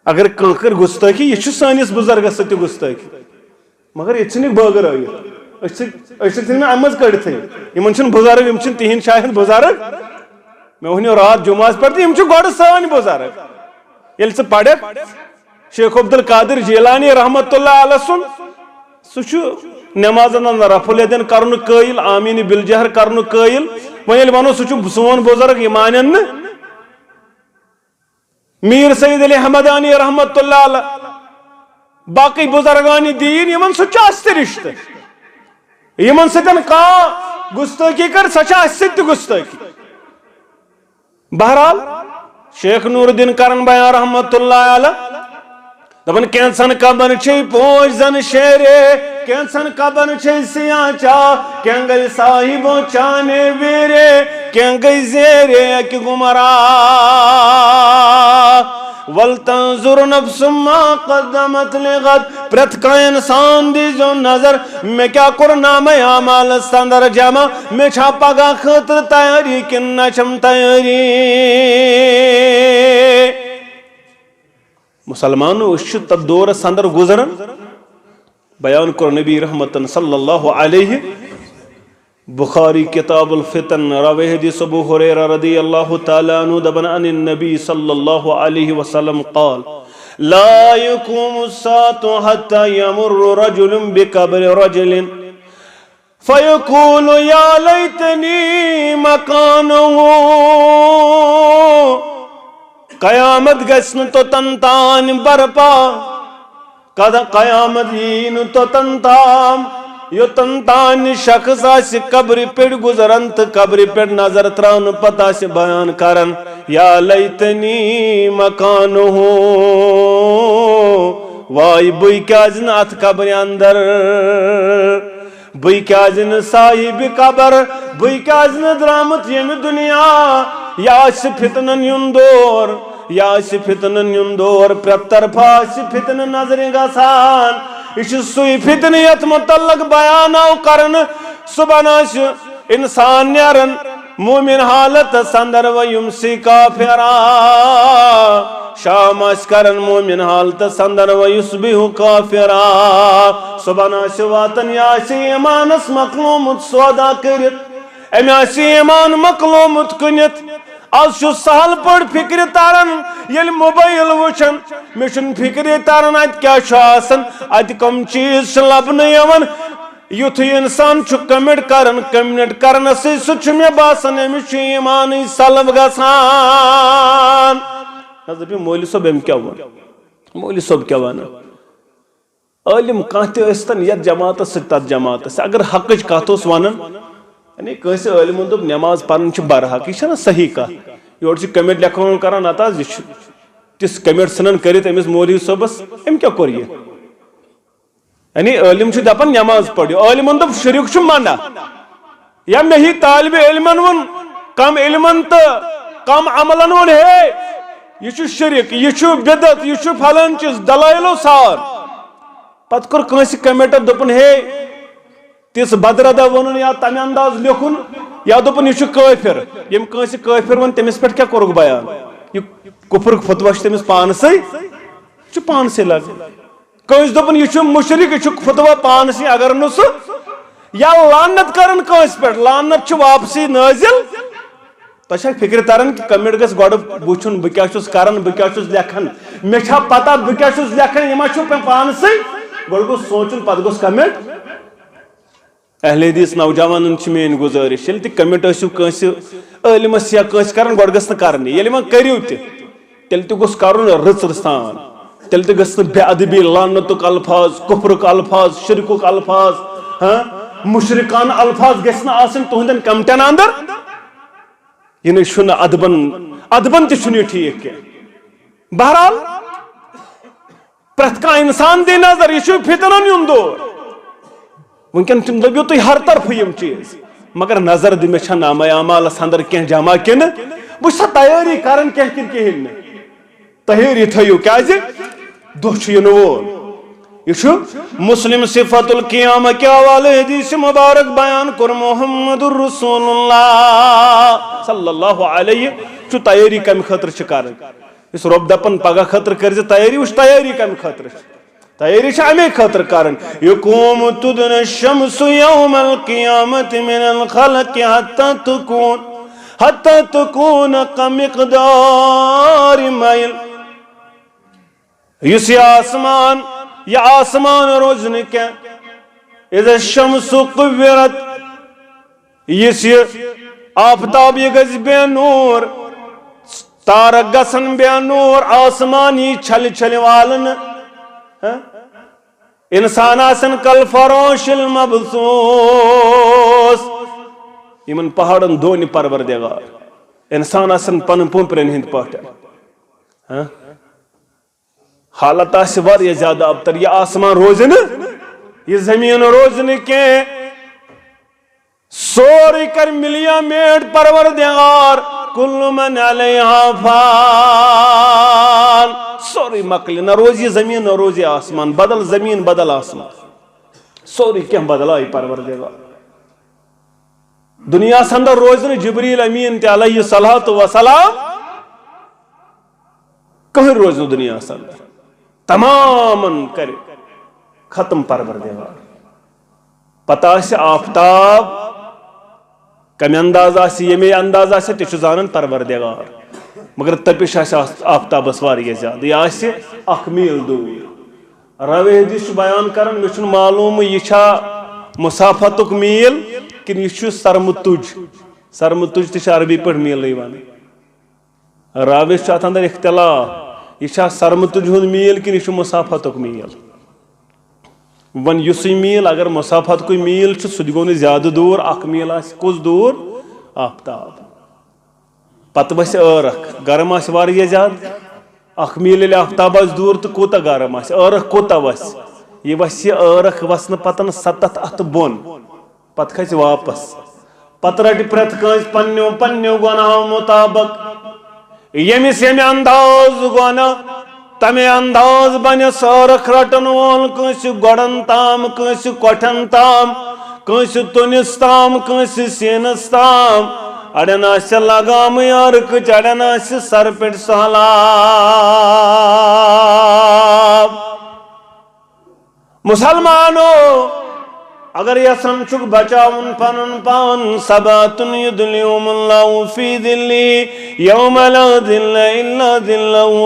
اگر کانٛہہ کَرِ گُستٲخی، یہِ چھُ سٲنِس بُزرگس سۭتۍ تہِ گُستٲخی۔ مگر ییٚتہِ ژھٕنِکھ بٲگٕر ٲیِتھ۔ أسۍ ژھٕنۍ، أسۍ ژھٕنۍ نہٕ اَمہِ منٛز کٔڑتھٕے۔ یِمن چھِنہٕ بُزرگ، یِم چھِنہٕ تِہِنٛدۍ شاید بُزرگ۔ مےٚ وَنیو راتھ جُمعہس پٮ۪ٹھ تہٕ یِم چھِ گۄڈٕ سٲنۍ بُزرگ۔ ییٚلہِ ژٕ پَرکھ، شیخ عبدالقادر جیلانی رحمتہ اللہ علیہ سُنٛد، سُہ چھُ نمازن منٛز رفع الیدین کرنُک قٲیِل، آمین بالجہر کرنُک قٲیِل۔ وۄنۍ ییٚلہِ وَنو سُہ چھُ سون بُزرگ، یہِ مانن نہٕ۔ میٖر سید علی حمدانی رحمتہ اللہ علیہ، باقٕے بُزرگانِ دیٖن، یِمن سۭتۍ چھُ اَسہِ تہِ رِشتہٕ۔ یِمن سۭتۍ کانٛہہ گُستٲخی کَرِ، سۄ چھےٚ اَسہِ سۭتۍ تہِ گُستٲخی۔ بہرحال، شیخ نور الدین کرن بیان رحمتہ اللہ علیہ دپان، کینٛژن قبر چھے پوش زن شیرے، کینٛژن قبر چھے سیاہ چاہ، کینٛہہ گٔے صاحبو چانے ویرے، کینٛہہ گٔے زیرے اکہِ گمرا۔ ولتنظر نفس ما قدمت لغد، پرٛٮ۪تھ کانٛہہ انسان دیٖزیو نظر، مےٚ کیٛاہ کوٚر نامہ اعمالس اندر جمع، مےٚ چھا پگاہ خٲطرٕ تیٲری کِنہٕ نہ چھم تیٲری؟ مسلمانو، أسۍ چھِ تتھ دورس اندر گُزران۔ بیان کوٚر نبی رحمتن صلی اللہ علیہ، بخاری کتاب الفتن، راوی حدیث ابو ہریرہ رضی اللہ تعالی عنہ دپان، عن النبی صلی اللہ علیہ وسلم قال، لا يقوم الساعة حتى يمر رجل بقبر رجل فیقول یا لیتنی مکانہ۔ قیامت گژھِ نہٕ توٚتن تام برپا، قد-، قیامت یی نہٕ توٚتن تام، یوٚتن تام نہٕ شخص آسہِ قبرِ پٮ۪ٹھ گُزران تہٕ قبرِ پٮ۪ٹھ نظر تراونہٕ پتہٕ آسہِ بیان کران، یا لیتنی مکانہ، واے بٕے کیازِ نہٕ اتھ قبرِ اندر۔ بہٕ کیازِ نہٕ صاحب قبر، بہٕ کیازِ نہٕ درامُت ییٚمہِ دُنیا؟ یہِ آسہِ فتنن ہُنٛد دور، یہِ آسہِ فتنن ہُنٛد دور، پرٛٮ۪تھ طرفہٕ آسہِ فتنہٕ نظرِ گژھان۔ یہِ چھُ سُے فتنہٕ یتھ متعلق بیان آو کرنہٕ۔ صبحن آسہِ انسان نیران مومن حالتس اندر، و یمسی کافرا۔ شام آسہِ کران مومن حالتس اندر، و یصبح کافرا۔ صبحن آسہِ واتان، یہِ آسہِ ایمانس مۄکلومُت سودا کٔرِتھ، أمۍ آسہِ ایمان مۄکلومُت کٕنِتھ۔ از چھُ سہل پٲٹھۍ فکرِ تران، ییٚلہِ موبایل وٕچھان، مےٚ چھُنہٕ فکرِ تران اتہِ کیٛاہ چھُ آسان، اتہِ کم چیٖز چھِ لبنہٕ یِوان۔ یُتھُے انسان چھُ کمنٹ کران، کمنٹ کرنسٕے سۭتۍ چھُ مےٚ باسان أمِس چھُ ایمانٕے سلب گژھان۔ نہ حظ، دٔپِو، مولوی صٲب أمۍ کیٛاہ ووٚن؟ مولوی صٲب کیٛاہ وَنان؟ عٲلِم کانٛہہ تہِ ٲسۍتن یتھ جماعتس سۭتۍ تتھ جماعتس سۭتۍ، اگر حقٕچ کتھ اوس ونان، یعنی کٲنٛسہِ عٲلمن دوٚپ نماز پرٕنۍ چھِ برحق، یہِ چھَنہ صحیح کتھ۔ یورٕ چھِ کمنٹ لیکھان کران، نتہٕ حظ یہِ چھُ تِژھ کمنٹ ژھٕنان کٔرِتھ أمِس مولوی صٲبس، أمۍ کیٛاہ کوٚر یہِ؟ یعنی عٲلِم چھُ دپان نماز پٔرِو، عٲلِمن دوٚپ شرک چھُ منع۔ یا مےٚ ہی طالب علمن ووٚن، کم علمن تہٕ کم عملن ووٚن، ہے، یہِ چھُ شرک، یہِ چھُ بدعت، یہِ چھُ فلٲنۍ چیٖز، دلٲیلو سان۔ پتہٕ کوٚر کٲنٛسہِ کمنٹن دوٚپُن، ہے، تِژھ بدردہ ووٚنُن یا تمہِ انداز لیوٚکھُن، یا دوٚپُن، یہِ چھُ کٲفر۔ ییٚمۍ کٲنٛسہِ کٲفر ووٚن، تٔمِس پٮ۪ٹھ کیٛاہ کوٚرُکھ بیان؟ یہِ کفرُک فتویٰ چھُ تٔمِس پانسٕے، چھُ پانسٕے لگان۔ کٲنٛسہِ دوٚپُن، یہِ چھُ مُشرِک، یہِ چھُ فتویٰ پانسٕے، اگر نہٕ سُہ یا لعنت کرن کٲنٛسہِ پٮ۪ٹھ، لعنت چھُ واپسٕے نٲزِل۔ تۄہہِ چھا فِکرِ تران کہِ کمنٹ گژھِ گۄڈٕ وٕچھُن، بہٕ کیٛاہ چھُس کران، بہٕ کیٛاہ چھُس لیکھان، مےٚ چھا پتہ بہٕ کیٛاہ چھُس لیکھان، یہِ ما چھُ مےٚ پانسٕے؟ گۄڈٕ گوٚژھ سونٛچُن، پتہٕ گوٚژھ کمنٹ۔ اہل حدیث نوجوانن چھِ میٲنۍ گزٲرِش، ییٚلہِ تہِ کمنٹ ٲسِو کٲنٛسہِ عٲلمس یا کٲنٛسہِ کران، گۄڈٕ گٔژھ نہٕ کرنی۔ ییٚلہِ وۄنۍ کٔرِو تہِ، تیٚلہِ تہِ گوٚژھ کرُن رٕژر سان۔ تیٚلہِ تہِ گٔژھ نہٕ بے ادبی، لعنتُک الفاظ، کفرُک الفاظ، شرکُک الفاظ، ہاں، مشرکانہٕ الفاظ گٔژھۍ نہٕ آسٕنۍ تُہنٛدٮ۪ن کمنٹن اندر۔ یہِ نَے چھُنہٕ ادبن، ادبن تہِ چھُنہٕ یہِ ٹھیٖک کینٛہہ۔ بہرحال، پرٛٮ۪تھ کانٛہہ انسان دی نظر، یہِ چھُ فتنن ہُنٛد دور۔ وٕنکٮ۪ن تِم دٔپِو تُہۍ ہر طرفہٕ یِم چیٖز، مگر نظر دِ، مےٚ چھا نامہ اعمالس اندر کینٛہہ جمع کِنہٕ بہٕ چھُسا تیٲری کران کینٛہہ کِنہٕ کِہیٖنۍ نہٕ؟ تیٲری تھٲیِو، کیٛازِ دۄہ چھُ یِنہٕ وول۔ یہِ چھُ مسلم صفت القیامہ کہِ حوالہٕ حدیث مبارک بیان کوٚر محمد رسول اللہ صلی اللہ علیہ۔ چھُ تیٲری کمہِ خٲطرٕ چھِ کرٕنۍ؟ یُس رۄب دپان پگاہ خٲطرٕ کٔرۍ زِ تیٲری، وٕچھ تیٲری کمہِ خٲطرٕ چھِ۔ تیٲری چھِ امے خٲطرٕ کرٕنۍ۔ یقوم تدنى الشمس يوم القيامة من الخلق حتى تكون، حتى تكون كمقدار ميل۔ یُس یہِ آسمان، یہِ آسمان روزِ نہٕ کینٛہہ۔ اذا الشمس كورت، یُس یہِ آفتاب، یہِ گژھِ بے نور، تارک گژھن بے نور، آسمان یی چھلہِ چھلہِ والنہٕ۔ ہہ؟ انسان آسن کالفراش المبثوث۔ یِمن پہاڑن دونہِ پروردگار۔ انسان آسن پنن پوپرن ہند پٲٹھۍ۔ ہاں؟ حالت آسہِ واریاہ زیادٕ ابتر۔ یہِ آسمان روزِ نہٕ، یہِ زمین روزِ نہٕ کینٛہہ۔ سورُے کرِ ملیا میٹ پروردگار۔ کل من علیہا فان۔ سورُے مۄکلہِ، نہ روزِ یہِ زمین، نہ روزِ یہِ آسمان۔ بدل زمین، بدل آسمان۔ سورُے کینٛہہ بدلایہِ پروردگار۔ دُنیاہس اندر روزِ نہٕ جبریل امین تہِ علیہ الصلوۃ والسلام۔ کٕہٕنۍ روزِ نہٕ دُنیاہس اندر۔ تمامن کرِ ختم پروردگار۔ پتہٕ آسہِ آفتاب، کمہِ انداز آسہِ، ییٚمے انداز آسہِ، تہِ چھُ زانان پروردگار۔ مگر تپش آسہِ آس-، آفتابس واریاہ زیادٕ۔ یہِ آسہِ اکھ میٖل دوٗر۔ راوی حدیث چھُ بیان کران، مےٚ چھُنہٕ معلوم یہِ چھا مسافتُک میٖل کِنہٕ یہِ چھُ سرمہٕ تُج۔ سرمہٕ تُج تہِ چھِ عربی پٲٹھۍ میٖلٕے ونان۔ راویس چھُ اتھ اندر اختلاف، یہِ چھا سرمہٕ تُج ہُنٛد میٖل کِنہٕ یہِ چھُ مسافتُک میٖل؟ وۄنۍ یُسٕے میٖل، اگر مسافتُکُے میٖل چھُ، سُہ تہِ گوٚو نہٕ زیادٕ دوٗر، اکھ میٖل آسہِ کُس دوٗر؟ آفتاب۔ پتہٕ وسہِ ٲرکھ، گرم آسہِ واریاہ زیادٕ۔ اکھ میٖل ییٚلہِ آفتاب آسہِ دوٗر تہٕ کوٗتاہ گرم آسہِ، ٲرکھ کوٗتاہ وسہِ؟ یہِ وسہِ ٲرکھ وسنہٕ پتن ستتھ اتھٕ بۄن۔ پتہٕ کھسہِ واپس۔ پتہٕ رٹہِ پرٛٮ۪تھ کٲنٛسہِ پننیو پننیو گۄناہو مطابق۔ ییٚمِس ییٚمہِ انداز گۄناہ، تمہِ انداز بنہِ سٲرکھ رٹن وول، کٲنٛسہِ گۄڈن تام، کٲنٛسہِ کۄٹھٮ۪ن تام، کٲنٛسہِ تُنِس تام، کٲنٛسہِ سیٖنس تام۔ اڑٮ۪ن آسہِ لگامٕے عرقٕچ، اڑٮ۪ن آسہِ سر پٮ۪ٹھ سہلاب۔ مسلمانو، اگر یژھان چھُکھ بچاوُن پنُن پان، سبعة يظلهم الله في ظله يوم لا ظل إلا ظله۔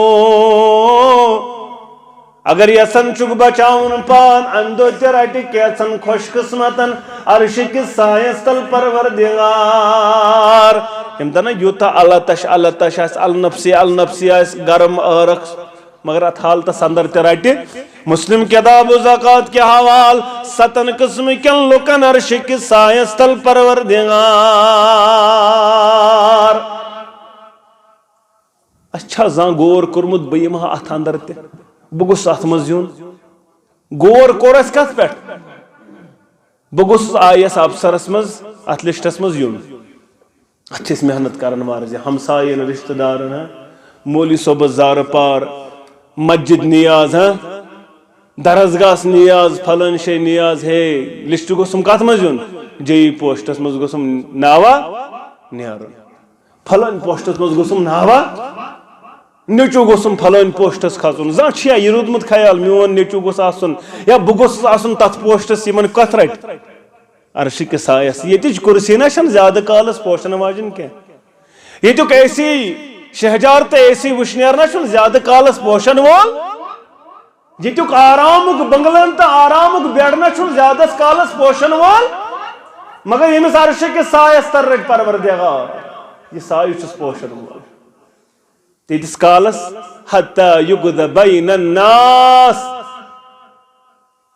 اگر یژھان چھُکھ بچاوُن پان، امہِ دۄہ تہِ رٹہِ کینٛژن خۄش قسمتن عرشہِ کِس سایس تل پروردگار۔ یِم دپن نا یوٗتاہ التش التش آسہِ، النفسی النفسی آسہِ، گرم عٲرق، مگر اتھ حالتس اندر تہِ رٹہِ مسلم کتاب و زکوٰۃ کہِ حوال ستن قسم کٮ۪ن لُکن عرشہِ کِس سایس تل پروردگار۔ اسہِ چھا زانٛہہ غور کوٚرمُت بہٕ یِمہٕ ہا اتھ اندر تہِ؟ بہٕ گوٚژھُس اتھ منٛز یُن؟ غور کوٚر اسہِ کتھ پٮ۪ٹھ؟ بہٕ گوٚژھُس آئی اے ایس افسرس منٛز اتھ لسٹس منٛز یُن۔ اتھ چھِ أسۍ محنت کران واریاہ زیادٕ۔ ہمساین، رشتہٕ دارن، ہاں، مولوی صٲبس زارٕ پار، مسجد نیاز، ہاں، درسگاہس نیاز، پھلٲنۍ جایہِ نیاز، ہے، لسٹ گوٚژھُم کتھ منٛز یُن؟ جے ای پوسٹس منٛز گوٚژھُم ناوا نیرُن۔ پھلٲنۍ پوسٹس منٛز گوٚژھُم ناوا، نیٚچو گوٚژھُم پھلٲنۍ پوسٹس کھسُن۔ زانٛہہ چھُیا یہِ روٗدمُت خیال، میون نیٚچو گوٚژھ آسُن یا بہٕ گوٚژھُس آسُن تتھ پوسٹس یِمن کتھ رٹہِ؟ عرشہِ کِس سایس۔ ییٚتِچ کُرسی نہ چھنہٕ زیادٕ کالس پوشن واجِنۍ کینٛہہ۔ ییٚتیُک اے سی شہجار تہٕ اے سی وٕشنیر نہ چھُنہٕ زیادٕ کالس پوشن وول۔ ییٚتیُک آرامُک بنگلن تہٕ آرامُک بیڈ نہ چھُنہٕ زیادس کالس پوشن وول۔ مگر ییٚمِس عرشہِ کِس سایس تل رٹہِ پروردگار، یہِ سایہِ چھُس پوشن وول۔ تیٖتِس کالس حتی یقضی بین الناس۔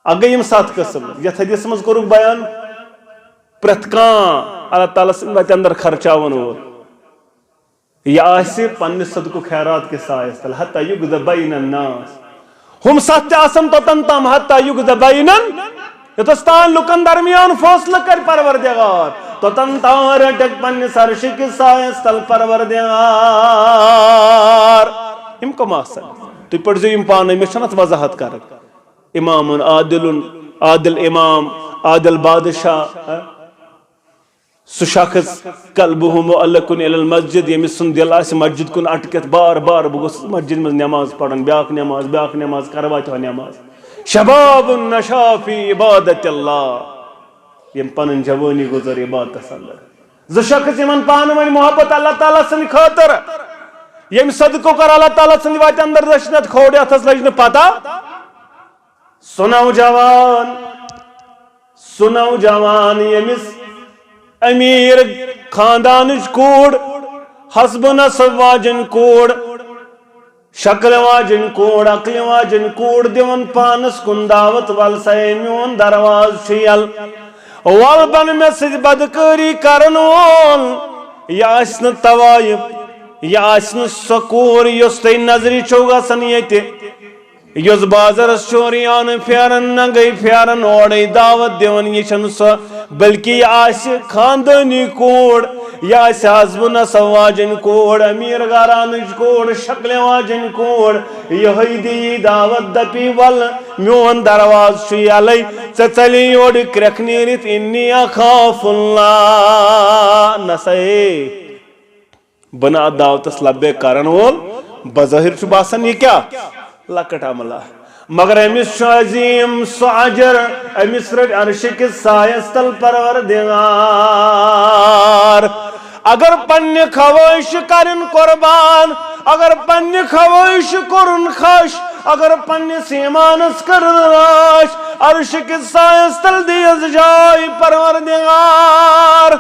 اگے یِم ستھ قسم، یتھ حدیثس منٛز کوٚرُکھ بیان، پرٛٮ۪تھ کانٛہہ اللہ تعالیٰ سٕنٛدِ وتہِ اندر خرچاون وول، یہِ آسہِ پننہِ صدقہٕ خیرات کِس سایس تل، حتی یقضی بین الناس۔ ہُم ستھ تہِ آسن توٚتن تام، حتی یقضی بینن، یوٚتس تام لُکن درمیان فٲصلہٕ کرِ پروردگار، توٚتن تام رٹکھ پننِس عرشہِ کِس سایس تل پروردگار۔ یِم کم آسن؟ تُہۍ پٔرزیو یِم پانے، مےٚ چھنہٕ اتھ وضاحت کرٕنۍ۔ امام عادل، عادل امام، عادل بادشاہ، ہہ؟ سُہ شخص قلبہ معلق الی المسجد، ییٚمِس سُنٛد دِل آسہِ مسجد کُن اٹکِتھ، بار بار بہٕ گوٚژھُس مسجد منٛز نماز پرُن، بیاکھ نماز، بیاکھ نماز، کروا تہِ ہو نماز۔ شباب نشا فی عبادت اللہ، یِم پنٕنۍ جوٲنی گُزٲر عبادتس اندر۔ زٕ شخص یِمن پانہٕ ؤنۍ محبت اللہ تعالیٰ سٕنٛدِ خٲطرٕ، ییٚمہِ صدقہٕ کوٚر اللہ تعالیٰ سٕنٛدِ وتہِ اندر دٔچھنتھ کھوڑ، اتھس لٔج نہٕ پتہ۔ سُہ نوجوان، سُہ نوجوان ییٚمِس امیر خاندانٕچ کوٗر، حسب و نسب واجٮ۪ن کوٗر، شکلہِ واجٮ۪ن کوٗر، عقلہِ واجٮ۪ن کوٗر دِوان پانس کُن دعوت، "ول سا، اے میون دروازٕ چھُ یَلہٕ، ول بن مےٚ سۭتۍ بدکٲری کرن وول، یہِ آسہِ نہٕ طوایف، یہِ آسہِ نہٕ سۄ کوٗر یۄس تۄہہِ نظرِ چھو گژھان ییٚتہِ، یۄس بازرس چھُ عریانہٕ پھیران، ننگے پھیران، اورے دعوت دِوان، یہِ چھَنہٕ سۄ، بلکہِ یہِ آسہِ خاندٲنی کوٗر، یہِ آسہِ حسب و نسب واجٮ۪ن کوٗر، امیر گھرانٕچ کوٗر، شکلہِ واجٮ۪ن کوٗر، یِہوٚے دِیہِ دعوت، دپی، ول میون دروازٕ چھُ یلے، ژےٚ ژَلی یورٕ کرٛٮ۪کھ نیٖرِتھ، انی اخاف اللہ، نسا ہے۔ بہٕ نہٕ اتھ دعوتس لبیک کرن وول، بظٲہر چھُ باسان یہِ کیٛاہ؟ لۄکٕٹ عملہ۔ مگر أمِس چھُ عظیٖم سُہ اجر، أمِس رٔٹۍ عرشہِ کِس سایس تل پروردگار۔ اگر پننہِ خواہش کرن قربان، اگر پننہِ خواہش کرن خش، اگر پننِس ایمانس کرن رش، عرشہِ کِس سایس تل دیس جاے پروردگار۔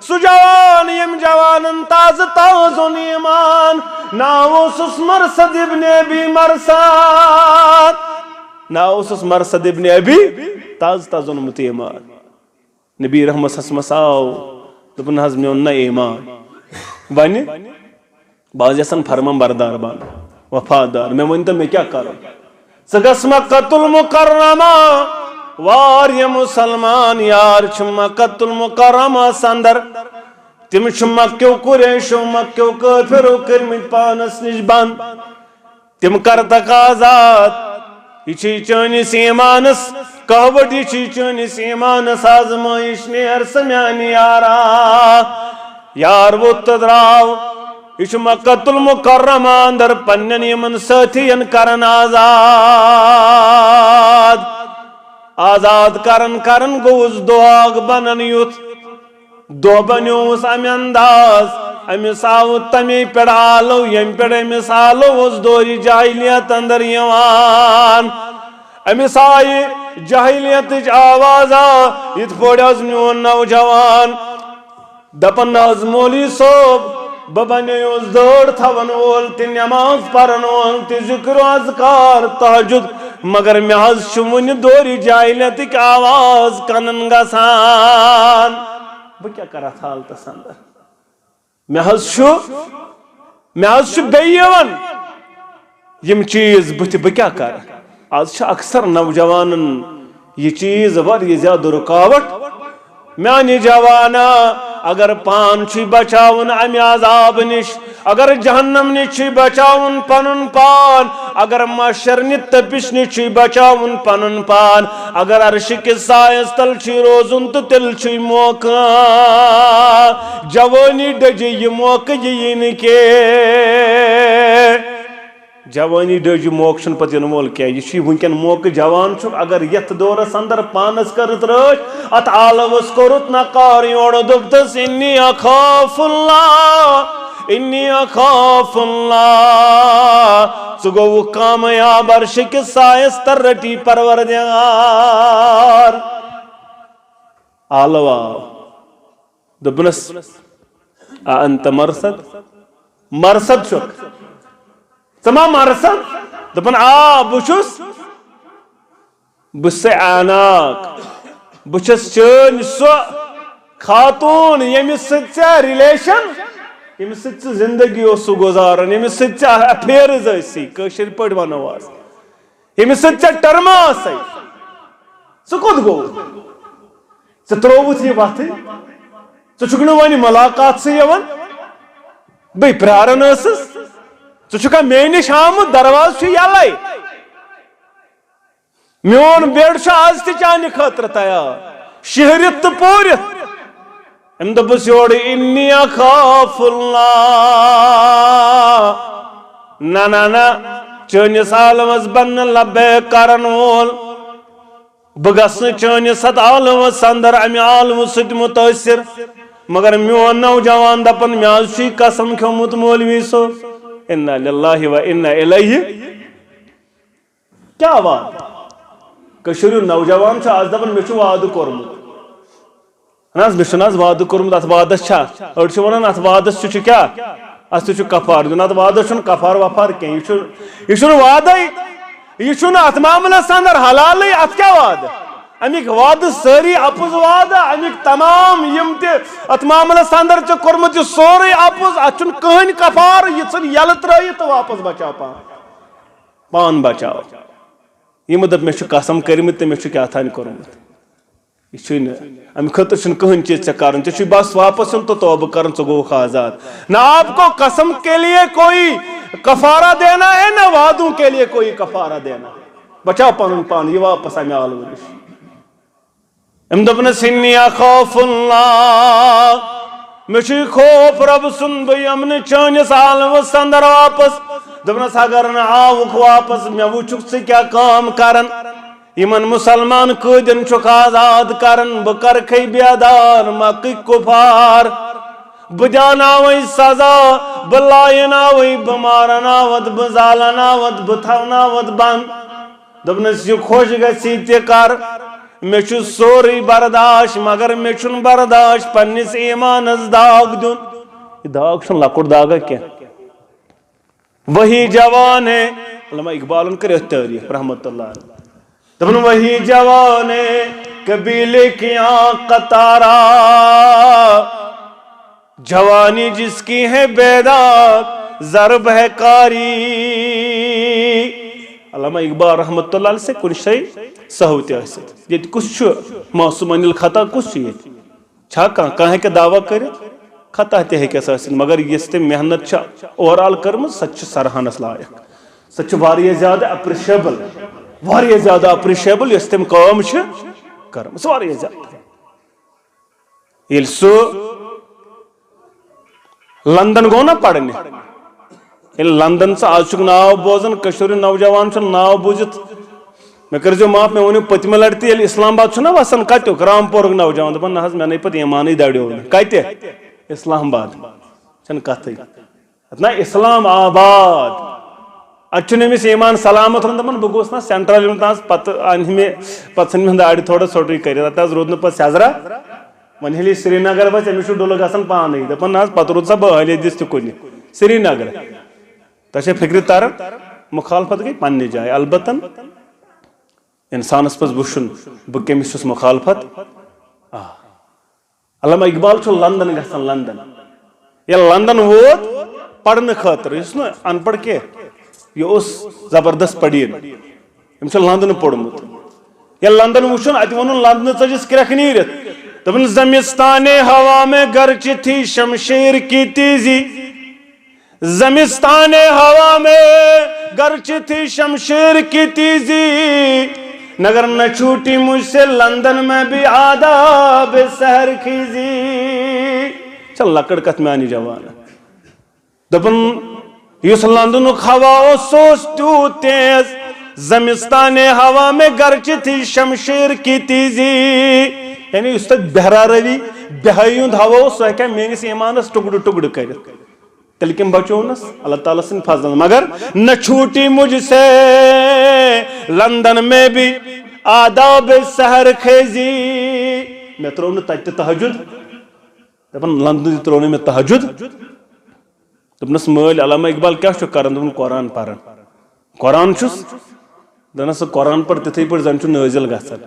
سُہ جوان، ییٚمۍ جوانن تازٕ تازٕ اوٚن ایمان، ناو اوسُس مرثد ابن ابی مرثد۔ ناو اوسُس مرثد ابن ابی، تازٕ تازٕ اوٚنمُت ایمان۔ نبی رحمت صلی اللہ علیہ وسلم آو، دوٚپُن، "حظ، مےٚ اوٚن نہ ایمان۔ وۄنۍ بہٕ حظ یژھان فرمان بردار بنُن، وفادار۔ مےٚ ؤنۍ تو، مےٚ کیٛاہ کرُن؟" ژٕ گژھ مکۃ المکرمہ۔ واریاہ مسلمان یار چھِ مکۃ المکرمس اندر۔ تِم چھِ مکیو قریشو، مکیو کٲفرو کٔرمٕتۍ پانس نِش بنٛد۔ تِم کرتکھ آزاد۔ یہِ چھِ چٲنِس ایٖمانس، کہوٹ، یہِ چھِ چٲنِس ایٖمانس آزمٲیش۔ نیر سا میانہِ یارا۔ یار ووٚتھ تہٕ درٛاو۔ یہِ چھُ مکہ المکرمہ اندر پننٮ۪ن یِمن سٲتھین کران آزاد۔ آزاد کران کران گوٚوُس دۄہ اکھ بنان یُتھ۔ دۄہ بنیووُس امہِ انداز، أمِس آو تمے پٮ۪ٹھ آلو، ییٚمہِ پٮ۪ٹھ أمِس آلو اوس دورِ جاہلیت اندر یِوان۔ أمِس آیہِ جاہلیتٕچ آواز، آ، یِتھ پٲٹھۍ آز میون نوجوان دپان، نہ حظ مولوی صٲب، بہٕ بنیووُس دٲڑ تھاون وول تہِ نماز پرن وول تہِ ذکر و اذکار تہجد، مگر مےٚ حظ چھُ وُنہِ دورِ جاہلیتٕکۍ آواز کنن گژھان۔ بہٕ کیٛاہ کرٕ اتھ حالتس اندر؟ مےٚ حظ چھُ، مےٚ حظ چھُ بیٚیہِ یِوان یِم چیٖز بٕتھِ، بہٕ کیٛاہ کرٕ؟ آز چھِ اکثر نوجوانن یہِ چیٖز واریاہ زیادٕ رُکاوٹ۔ میانہِ جوانا، اگر پان چھُے بچاوُن امہِ عذاب نِش، اگر جہنم نِش چھُے بچاوُن پنُن پان، اگر محشر نہِ تپش نِش چھُے بچاوُن پنُن پان، اگر عرشہِ کِس سایس تل چھُے روزُن تہٕ تیٚلہِ چھُے موقعہٕ۔ جوٲنی ڈٔجہِ یہِ موقعہٕ، یہِ یی نہٕ کینٛہہ۔ جوٲنی ڈٔج، یہِ موقعہٕ چھُنہٕ پتہٕ یِنہٕ وول کینٛہہ۔ یہِ چھُ وٕنکٮ۪ن موقعہٕ، جوان چھُکھ، اگر یتھ دورس اندر پانس کٔرٕتھ رٲچھ، اتھ آلوس کوٚرُتھ نکار، یورٕ دوٚپتس، انی اخاف اللہ، انی اخاف اللہ۔ ژٕ گوٚوُکھ کامیاب، عرشہِ کِس سایس تل رٔٹی پروردگار۔ آلو آو۔ دوٚپنس، "اَأَنتَ مَرْثَد؟ مرثد چھُکھ؟ ژٕ ما مرثد؟" دوٚپُن، "آ، بہٕ چھُس۔ بہٕ چھُسے اعناق۔ بہٕ چھَس چٲنۍ سۄ خاتوٗن، ییٚمِس سۭتۍ ژےٚ ریلیشن، ییٚمِس سۭتۍ ژٕ زندگی اوسُکھ گُزاران، ییٚمِس سۭتۍ ژےٚ افیئرز ٲسی، کٲشِر پٲٹھۍ وَنو آز، ییٚمِس سۭتۍ ژےٚ ٹٔرمہٕ ٲسے۔ ژٕ کوٚت گوٚوُکھ؟ ژےٚ ترٛووُتھ یہِ وَتھٕے؟ ژٕ چھُکھ نہٕ وۄنۍ مُلاقاتسٕے یِوان؟ بٕے پرٛاران ٲسٕس۔ ژٕ چھُکھا مے نِش آمُت؟ دروازٕ چھُ یَلَے۔ میون بیڈ چھُ آز تہِ چانہِ خٲطرٕ تیار، شیہرِتھ تہٕ پوٗرِتھ۔" أمۍ دوٚپُس یورٕ، "انی اخاف اللہ۔" نہ، نہ، نہ، چٲنِس عالمس بننہٕ لبیک کرن وول۔ بہٕ گژھٕ نہٕ چٲنِس اتھ عالمس اندر امہِ عالمہٕ سۭتۍ مُتٲثِر۔ مگر میون نوجوان دپان، مےٚ حظ چھُے قسم کھیوٚمُت مولوی صٲب۔ انا للہ و انا الیہ۔ کیٛاہ وعدٕ؟ کٔشیٖرِ ہُنٛد نوجوان چھُ آز دپان، مےٚ چھُ وعدٕ کوٚرمُت۔ اہن حظ، مےٚ چھُنہٕ حظ وعدٕ کوٚرمُت، اتھ وعدس چھا؟ أڑۍ چھِ ونان، اتھ وعدس چھُ، چھُ کیٛاہ؟ اتھ تہِ چھُ کفارٕ دیُن۔ اتھ وعدس چھُنہٕ کفارٕ وفارٕ کینٛہہ۔ یہِ چھُ، یہِ چھُنہٕ وعدے۔ یہِ چھُنہٕ اتھ معاملس اندر حلالٕے۔ اتھ کیٛاہ وعدٕ؟ امیِکۍ وعدٕ سٲری اپُز وعدٕ، امیِکۍ تمام یِم تہِ اتھ معاملس اندر ژےٚ کوٚرمُت، یہِ سورُے اپُز۔ اتھ چھُنہٕ کٕہٕنۍ کفارٕ۔ یہِ ژھٕن یلہٕ ترٲیِتھ تہٕ واپس بچاو پان۔ پان بچاو۔ یِمو دوٚپ، مےٚ چھُ قسم کٔرمٕتۍ تہٕ مےٚ چھُ کیٛاہ تام کوٚرمُت۔ یہِ چھُے نہٕ، اَمہِ خٲطرٕ چھُنہٕ کٕہٕنۍ چیٖز ژےٚ کَرُن۔ ژےٚ چھُے بس واپس یُن تہٕ توبہٕ کَرُن، ژٕ گوٚوُکھ آزاد۔ نہ آپ کو قسم کے لیے کوئی کفارہ دینا ہے، نہ وعدوں کے لیے کوئی کفارہ دینا ہے۔ بچاو پَنُن پان، یہِ واپس اَمہِ عالمہٕ نِش۔ أمۍ دوٚپنَس، "انی اخاف اللہ۔" مےٚ چھُے خوف رۄبہٕ سُنٛد، بہٕ یِمہٕ نہٕ چٲنِس عالمس اندر واپس۔ دوٚپنَس، اگر نہٕ آوُکھ واپس، مےٚ وٕچھُکھ ژٕ کیٛاہ کٲم کران۔ یِمن مُسلمان قٲدٮ۪ن چھُکھ آزاد کران، بہٕ کرکھے بیدار مکٕکۍ کُفار۔ بہٕ دیاناوے سزا، بہٕ لایناوے، بہٕ مارناوتھ، بہٕ زالناوتھ، بہٕ تھاوناوتھ بند۔ دوٚپنَس، یہِ خۄش گژھی تہِ کر، مےٚ چھُ سورُے برداش، مگر مےٚ چھُنہٕ برداش پننِس ایٖمانس داغ دیُن۔ یہِ داغ چھُنہٕ لۄکُٹ داغا کینٛہہ۔ وہی جوان ہے، علامہ اقبالن کٔر أتھۍ تعریف رحمت اللہ علیہ۔ دپان، وہی جوان ہے قبیلے کیا قطارہ، جوانی جس کی ہے بیداد ضرب ہے قاری۔ علامہ اقبال رحمت اللہ علیہ سے کُنہِ جایہِ سہو تہِ ٲسِتھ۔ ییٚتہِ کُس چھُ معصوم عن الخطا، کُس چھُ ییٚتہِ؟ چھا کانٛہہ، کانٛہہ ہیٚکہِ دعویٰ کٔرِتھ؟ خطا تہِ ہیٚکٮ۪س ٲسِتھ، مگر یۄس تٔمۍ محنت چھِ اوور آل کٔرمٕژ، سۄ تہِ چھِ سراہنس لایق۔ سۄ تہِ چھِ واریاہ زیادٕ اپریشیبل، واریاہ زیادٕ اپریشیبل یۄس تٔمۍ کٲم چھِ کٔرمٕژ، واریاہ زیادٕ۔ ییٚلہِ سُہ لندن گوٚو نا پرنہِ، ییٚلہِ لندن ژٕ آز چھُکھ ناو بوزان، کٔشیٖرِ ہُنٛد نوجوان چھُنہٕ ناو بوٗزِتھ۔ مےٚ کٔرۍزیو معاف، مےٚ ؤنِو پٔتمہِ لٹہِ تہِ، ییٚلہِ اسلام آباد چھُنہ وسان، کتیُک؟ رامپورُک نوجوان، دپان، نہ حظ، مےٚ نے پتہٕ ایمانٕے دریو نہٕ۔ کتہِ؟ اسلام آباد۔ چھنہٕ کتھٕے۔ نہ، اسلام آباد۔ اتہِ چھُنہٕ أمِس ایمان سلامت روٗدمُت۔ دپان، بہٕ گوٚژھ نا سینٹرل یُن تام، پتہٕ انہِ مےٚ، پتہٕ ژھٕنۍ مےٚ داڑِ تھوڑا ژھوٚٹٕے کٔرِتھ۔ اتہِ حظ روٗد نہٕ پتہٕ سیٚزرا۔ وۄنۍ ییٚلہِ یہِ سرینگر وژھِ، أمِس چھُ ڈُلہٕ گژھان پانے۔ دپان، نہ حظ، پتہٕ روٗد سا بہٕ ٲلۍ دِس تہِ کُنہِ۔ سرینگر۔ تۄہہِ چھا فکرِ تران؟ مخالفت گٔے پننہِ جایہِ۔ البتہ انسانس پزِ وٕچھُن، بہٕ کٔمِس چھُس مخالفت۔ آ۔ علامہ اقبال چھُ لندن گژھان، لندن۔ ییٚلہِ لندن ووت پرنہٕ خٲطرٕ، یُس نہٕ ان پڑھ کینٛہہ، یہِ اوس زبردست پڑھیٖن۔ أمۍ چھُ لندن پوٚرمُت۔ ییٚلہِ لندن وٕچھُن، اتہِ ووٚنُن لندنہٕ ژٔجِس کرٛٮ۪کھ نیٖرِتھ۔ دوٚپُن، زمستان ہوا میں گرچہ تھی شمشیر کی تیزی، زمستان ہوا میں گرچہ تھی شمشیر کی تیزی، نگر نہ چھوٹی مجھ سے لندن میں بھی آداب سحر خیزی۔ چھا لۄکٕٹ کتھ میانہِ جوان؟ دپان، یُس لندنُک ہوا اوس، سُہ اوس تیوٗت تیز۔ زمستان ہوا میں گرچہ تھی شمشیر کی تیزی۔ یعنی یُس تتہِ بہرا روی، بہٲیی ہُنٛد ہوا اوس، سُہ ہیٚکہِ ہا میٲنِس ایمانس ٹُکڑٕ ٹُکڑٕ کٔرِتھ۔ تیٚلہِ کٔمۍ بچوونس؟ اللہ تعالیٰ سٕنٛدِ فضلہٕ۔ مگر نہ چھوٹی مجھ سے لندن میں بھی آداب سحر خیزی۔ مےٚ ترٛوو نہٕ تتہِ تہِ تہجد۔ دپان، لندنہٕ تہِ ترٛوو نہٕ مےٚ تہجد۔ دوٚپنس، مٲلۍ، علامہ اقبال کیٛاہ چھُ کران؟ دوٚپُن، قرآن پران۔ قرآن چھُس؟ دوٚپنس، سُہ قرآن پر تِتھٕے پٲٹھۍ زن چھُ نٲزِل گژھان۔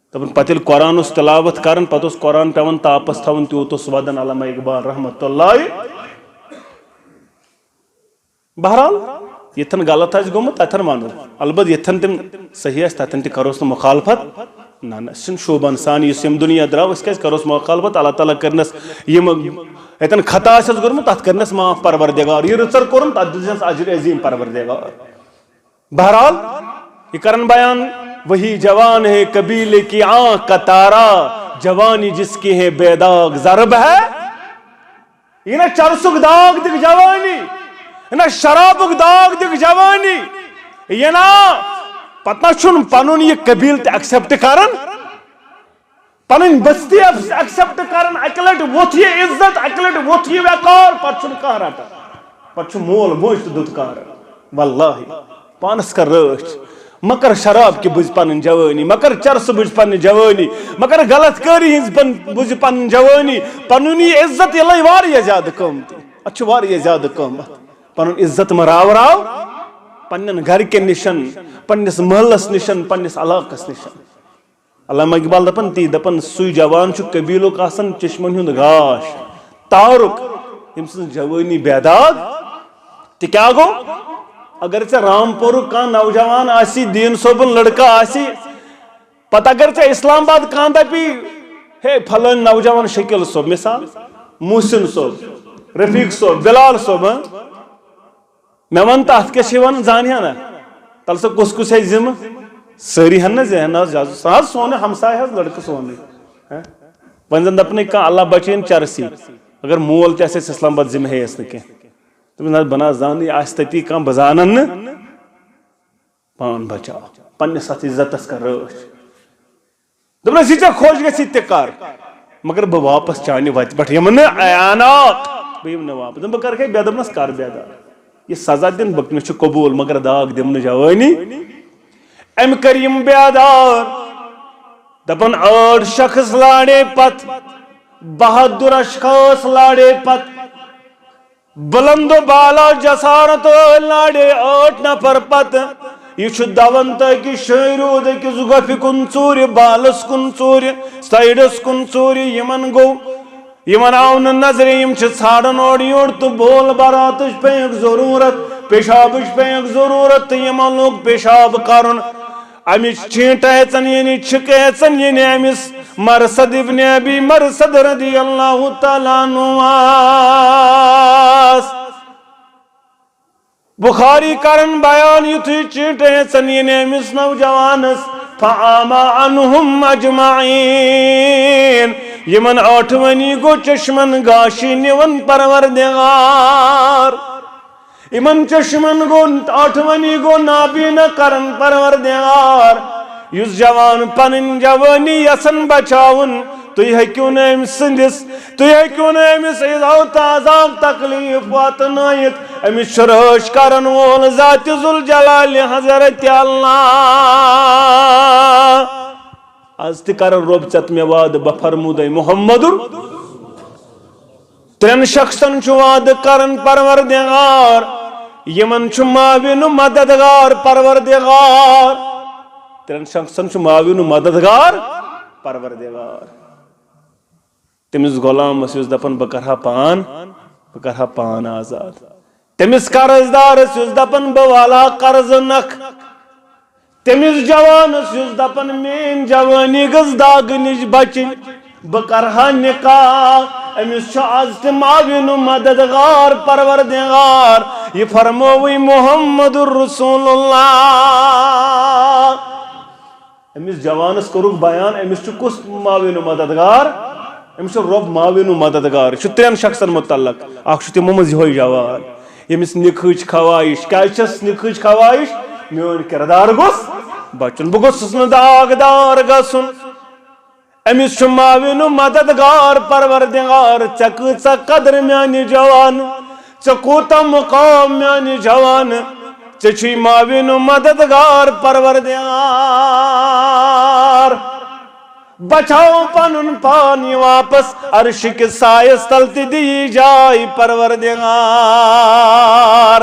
دپان، پتہٕ ییٚلہِ قرآن اوس تلاوت کران، پتہٕ اوس قرآن پٮ۪وان تاپس تھاوُن، تیوٗت اوس ودان علامہ اقبال رحمتہ اللہ۔ بہرحال، ییٚتٮ۪ن غلط آسہِ گوٚمُت، تتٮ۪ن ونو۔ البتہ ییٚتٮ۪ن تِم صحیح آسہِ، تتٮ۪ن تہِ کروس نہٕ مخالفت۔ نہ، نہ، سُہ چھُنہٕ شوٗبان سان، یُس ییٚمہِ دُنیا درٛاو، أسۍ کیٛازِ کروس مخالفت؟ اللہ تعالیٰ کٔرنس یِم ییٚتٮ۪ن خطا آسٮ۪س گوٚمُت، تتھ کٔرنس معاف پروردگار۔ یہِ رٕژر کوٚرُن، تتھ دِژنس اجر عظیٖم پروردگار۔ بہرحال، یہ کرن بیان، وہی جوان ہے قبیلے کی آنکھ کا تارا، جوانی جس کی ہے بے داغ ضرب ہے۔ یہ نہ چرسک داغ دکھ جوانی، یہ نہ شرابک داغ دکھ جوانی، یہ نہ پتہ چھُن پنُن یہ قبیل تہِ ایکسپٹ کرن۔ پنٕنۍ بستی ایکسپٹ کران، اکہِ لٹہِ ووٚتھ یہِ عزت، اکہِ لٹہِ ووٚتھ یہِ وقار، پتہٕ چھُنہٕ کانٛہہ رٹان۔ پتہٕ چھُ مول موج تہِ دُتکار۔ واللہ، پانس کر رٲچھ، مہ کر شراب کہِ بُزِ پنٕنۍ جوٲنی، مہ کر چرسہٕ بُزِ پنٕنۍ جوٲنی، مہ کر غلط کٲری ہٕنٛز بن-، بُزِ پنٕنۍ جوٲنی۔ پنُن یہِ عزت، یہِ لے واریاہ زیادٕ قۭمتی۔ اتھ چھُ واریاہ زیادٕ قۭمتھ۔ پنُن عزت مہ راو راو، پننٮ۪ن گرِکٮ۪ن نِشن، پننِس محلس نِشن، پننِس علاقس نِشن۔ علامہ اقبال دپان تی، دپان، سُے جوان چھُ قبیلُک آسان چشمن ہُنٛد گاش، تارُک، ییٚمہِ سٕنٛز جوٲنی بے داغ۔ تہِ کیٛاہ گوٚو؟ اگر ژےٚ رامپورُک کانٛہہ نوجوان آسی، دیٖن صٲبُن لڑکہٕ آسی، پتہٕ اگر ژےٚ اسلام آباد کانٛہہ دپی، ہے، پھلٲنۍ نوجوان شکیل صٲب، مثال، محسن صٲب، رفیق صٲب، بلال صٲب، ہاں؟ مےٚ وَن تہٕ اَتھ کیٛاہ چھِ وَنان، زانہِ ہا نا؟ تَلہٕ سا کُس کُس ہے ذِمہٕ؟ سٲری ہَن نہ ذہن حظ، جَز-، سُہ حظ سونُے، ہمساے حظ، لٔڑکہٕ سونُے۔ ہہ؟ وۄنۍ زَن دَپنَے کانٛہہ، اللہ بَچٲیِن چَرسی، اگر مول تہِ آسہِ اَسہِ اِسلام آباد، ذِمہٕ ہیٚیَس نہٕ کینٛہہ۔ دوٚپُن، نہ، بہٕ نہ حظ زانٕے، آسہِ تٔتی کانٛہہ، بہٕ زانَن نہٕ۔ پان بچاو، پننِس اتھ عزتس کر رٲچھ۔ دوٚپنس، یہِ ژےٚ خۄش گژھی تہِ کر، مگر بہٕ واپس چانہِ وتہِ پٮ۪ٹھ یِمہٕ نہٕ عیانات، بہٕ یِمہٕ نہٕ واپس۔ دوٚپُن، بہٕ کرکھے بے ادب؟ دوٚپنس، کر بے ادب، یہِ سزا دِن بہٕ، مےٚ چھُ قبول، مگر داغ دِمہٕ نہٕ جوٲنی۔ أمۍ کٔر یِم بے ادب، دپان، ٲٹھ شخص لاڑے پتھ، بہادر اشخاص لاڑے پتھ، بلند و بالا جسارت وٲلۍ لاڑے ٲٹھ نفر پتہٕ۔ یہِ چھُ دوان تہٕ أکِس شٲعرِ روٗد أکِس گۄپھِ کُن ژوٗرِ، بالس کُن ژوٗرِ، سایڈس کُن ژوٗرِ۔ یِمن گوٚو، یِمن آو نہٕ نظرِ، یِم چھِ ژھانڈان اورٕ یورٕ تہٕ بول براتٕچ پیٚیَکھ ضروٗرت، پیشابٕچ پیٚیَکھ ضروٗرت تہٕ یِمن لوٚگ پیشاب کرُن۔ امِچ چیٖنٹہٕ اژن، یعنی چھِکہٕ اژن، یعنی أمِس مرثد ابن ابی مرثد رضی اللہ تعالیٰ عنہ آس۔ بخاری کرن بیان، یُتھُے چیٖنٹہٕ اژن، یعنی أمِس نوجوانس، فعاما عنہم اجمعین، یِمن ٲٹھوٕنی گوٚو چشمن گاشی نِوان پروردگار۔ یِمن چشمن گوٚو، ٲٹھوٕنی گوٚو نابینا کرن پروردگار۔ یُس جوان پنٕنۍ جوٲنی یژھن بچاوُن، تُہۍ ہیٚکِو نہٕ أمۍ سٕنٛدِس، تُہۍ ہیٚکِو نہٕ أمِس ایذا و عذاب تکلیف واتنٲیِتھ۔ أمِس چھُ رٲچھ کرن وول ذات ذوالجلال حضرت اللہ۔ از تہِ کرن رۄب ژےٚ تہٕ مےٚ وعدٕ، بہٕ فرمودے محمد۔ ترٛٮ۪ن شخصن چھُ وعدٕ کران پروردگار، یِمن چھُ معاون و مددگار پروردگار۔ ترٛٮ۪ن شخصن چھُ معاون و مددگار پروردگار۔ تٔمِس غلامس یُس دپان، "بہٕ کرٕ ہا پان، بہٕ کرٕ ہا پان آزاد۔" تٔمِس قرض دارس یُس دپان، "بہٕ والہٕ ہا قرضہٕ نکھٕ۔" تٔمِس جوانس یُس دپان، "میٲنۍ جوٲنی گٔژھ داغہٕ نِش بچٕنۍ، بہٕ کرٕ ہا نکاح۔" أمِس چھُ از تہِ معاون و مددگار پروردگار۔ یہِ فرمووٕے محمد رسول اللہ۔ أمِس جوانس کوٚرُکھ بیان، أمِس چھُ کُس معاون و مددگار؟ أمِس چھُ رۄب معاون و مددگار۔ یہِ چھُ ترٛٮ۪ن شخصن متعلق۔ اکھ چھُ تِمو منٛز یِہوٚے جوان، ییٚمِس نِکہٕچ خواہش۔ کیٛازِ چھَس نِکہٕچ خواہش؟ میون کردار گوٚژھ بچُن، بہٕ گوٚژھُس نہٕ داغدار گژھُن۔ أمِس چھُ معاون و مددگار پروردگار۔ ژےٚ کۭژاہ قدر میانہِ جوان، ژےٚ کوٗتاہ مقام میانہِ جوان، ژےٚ چھُے معاون و مددگار پروردگار۔ بچاو پنُن پان یہِ واپس عرشہِ کِس سایس تل تہِ دِیہِ جاے پروردگار۔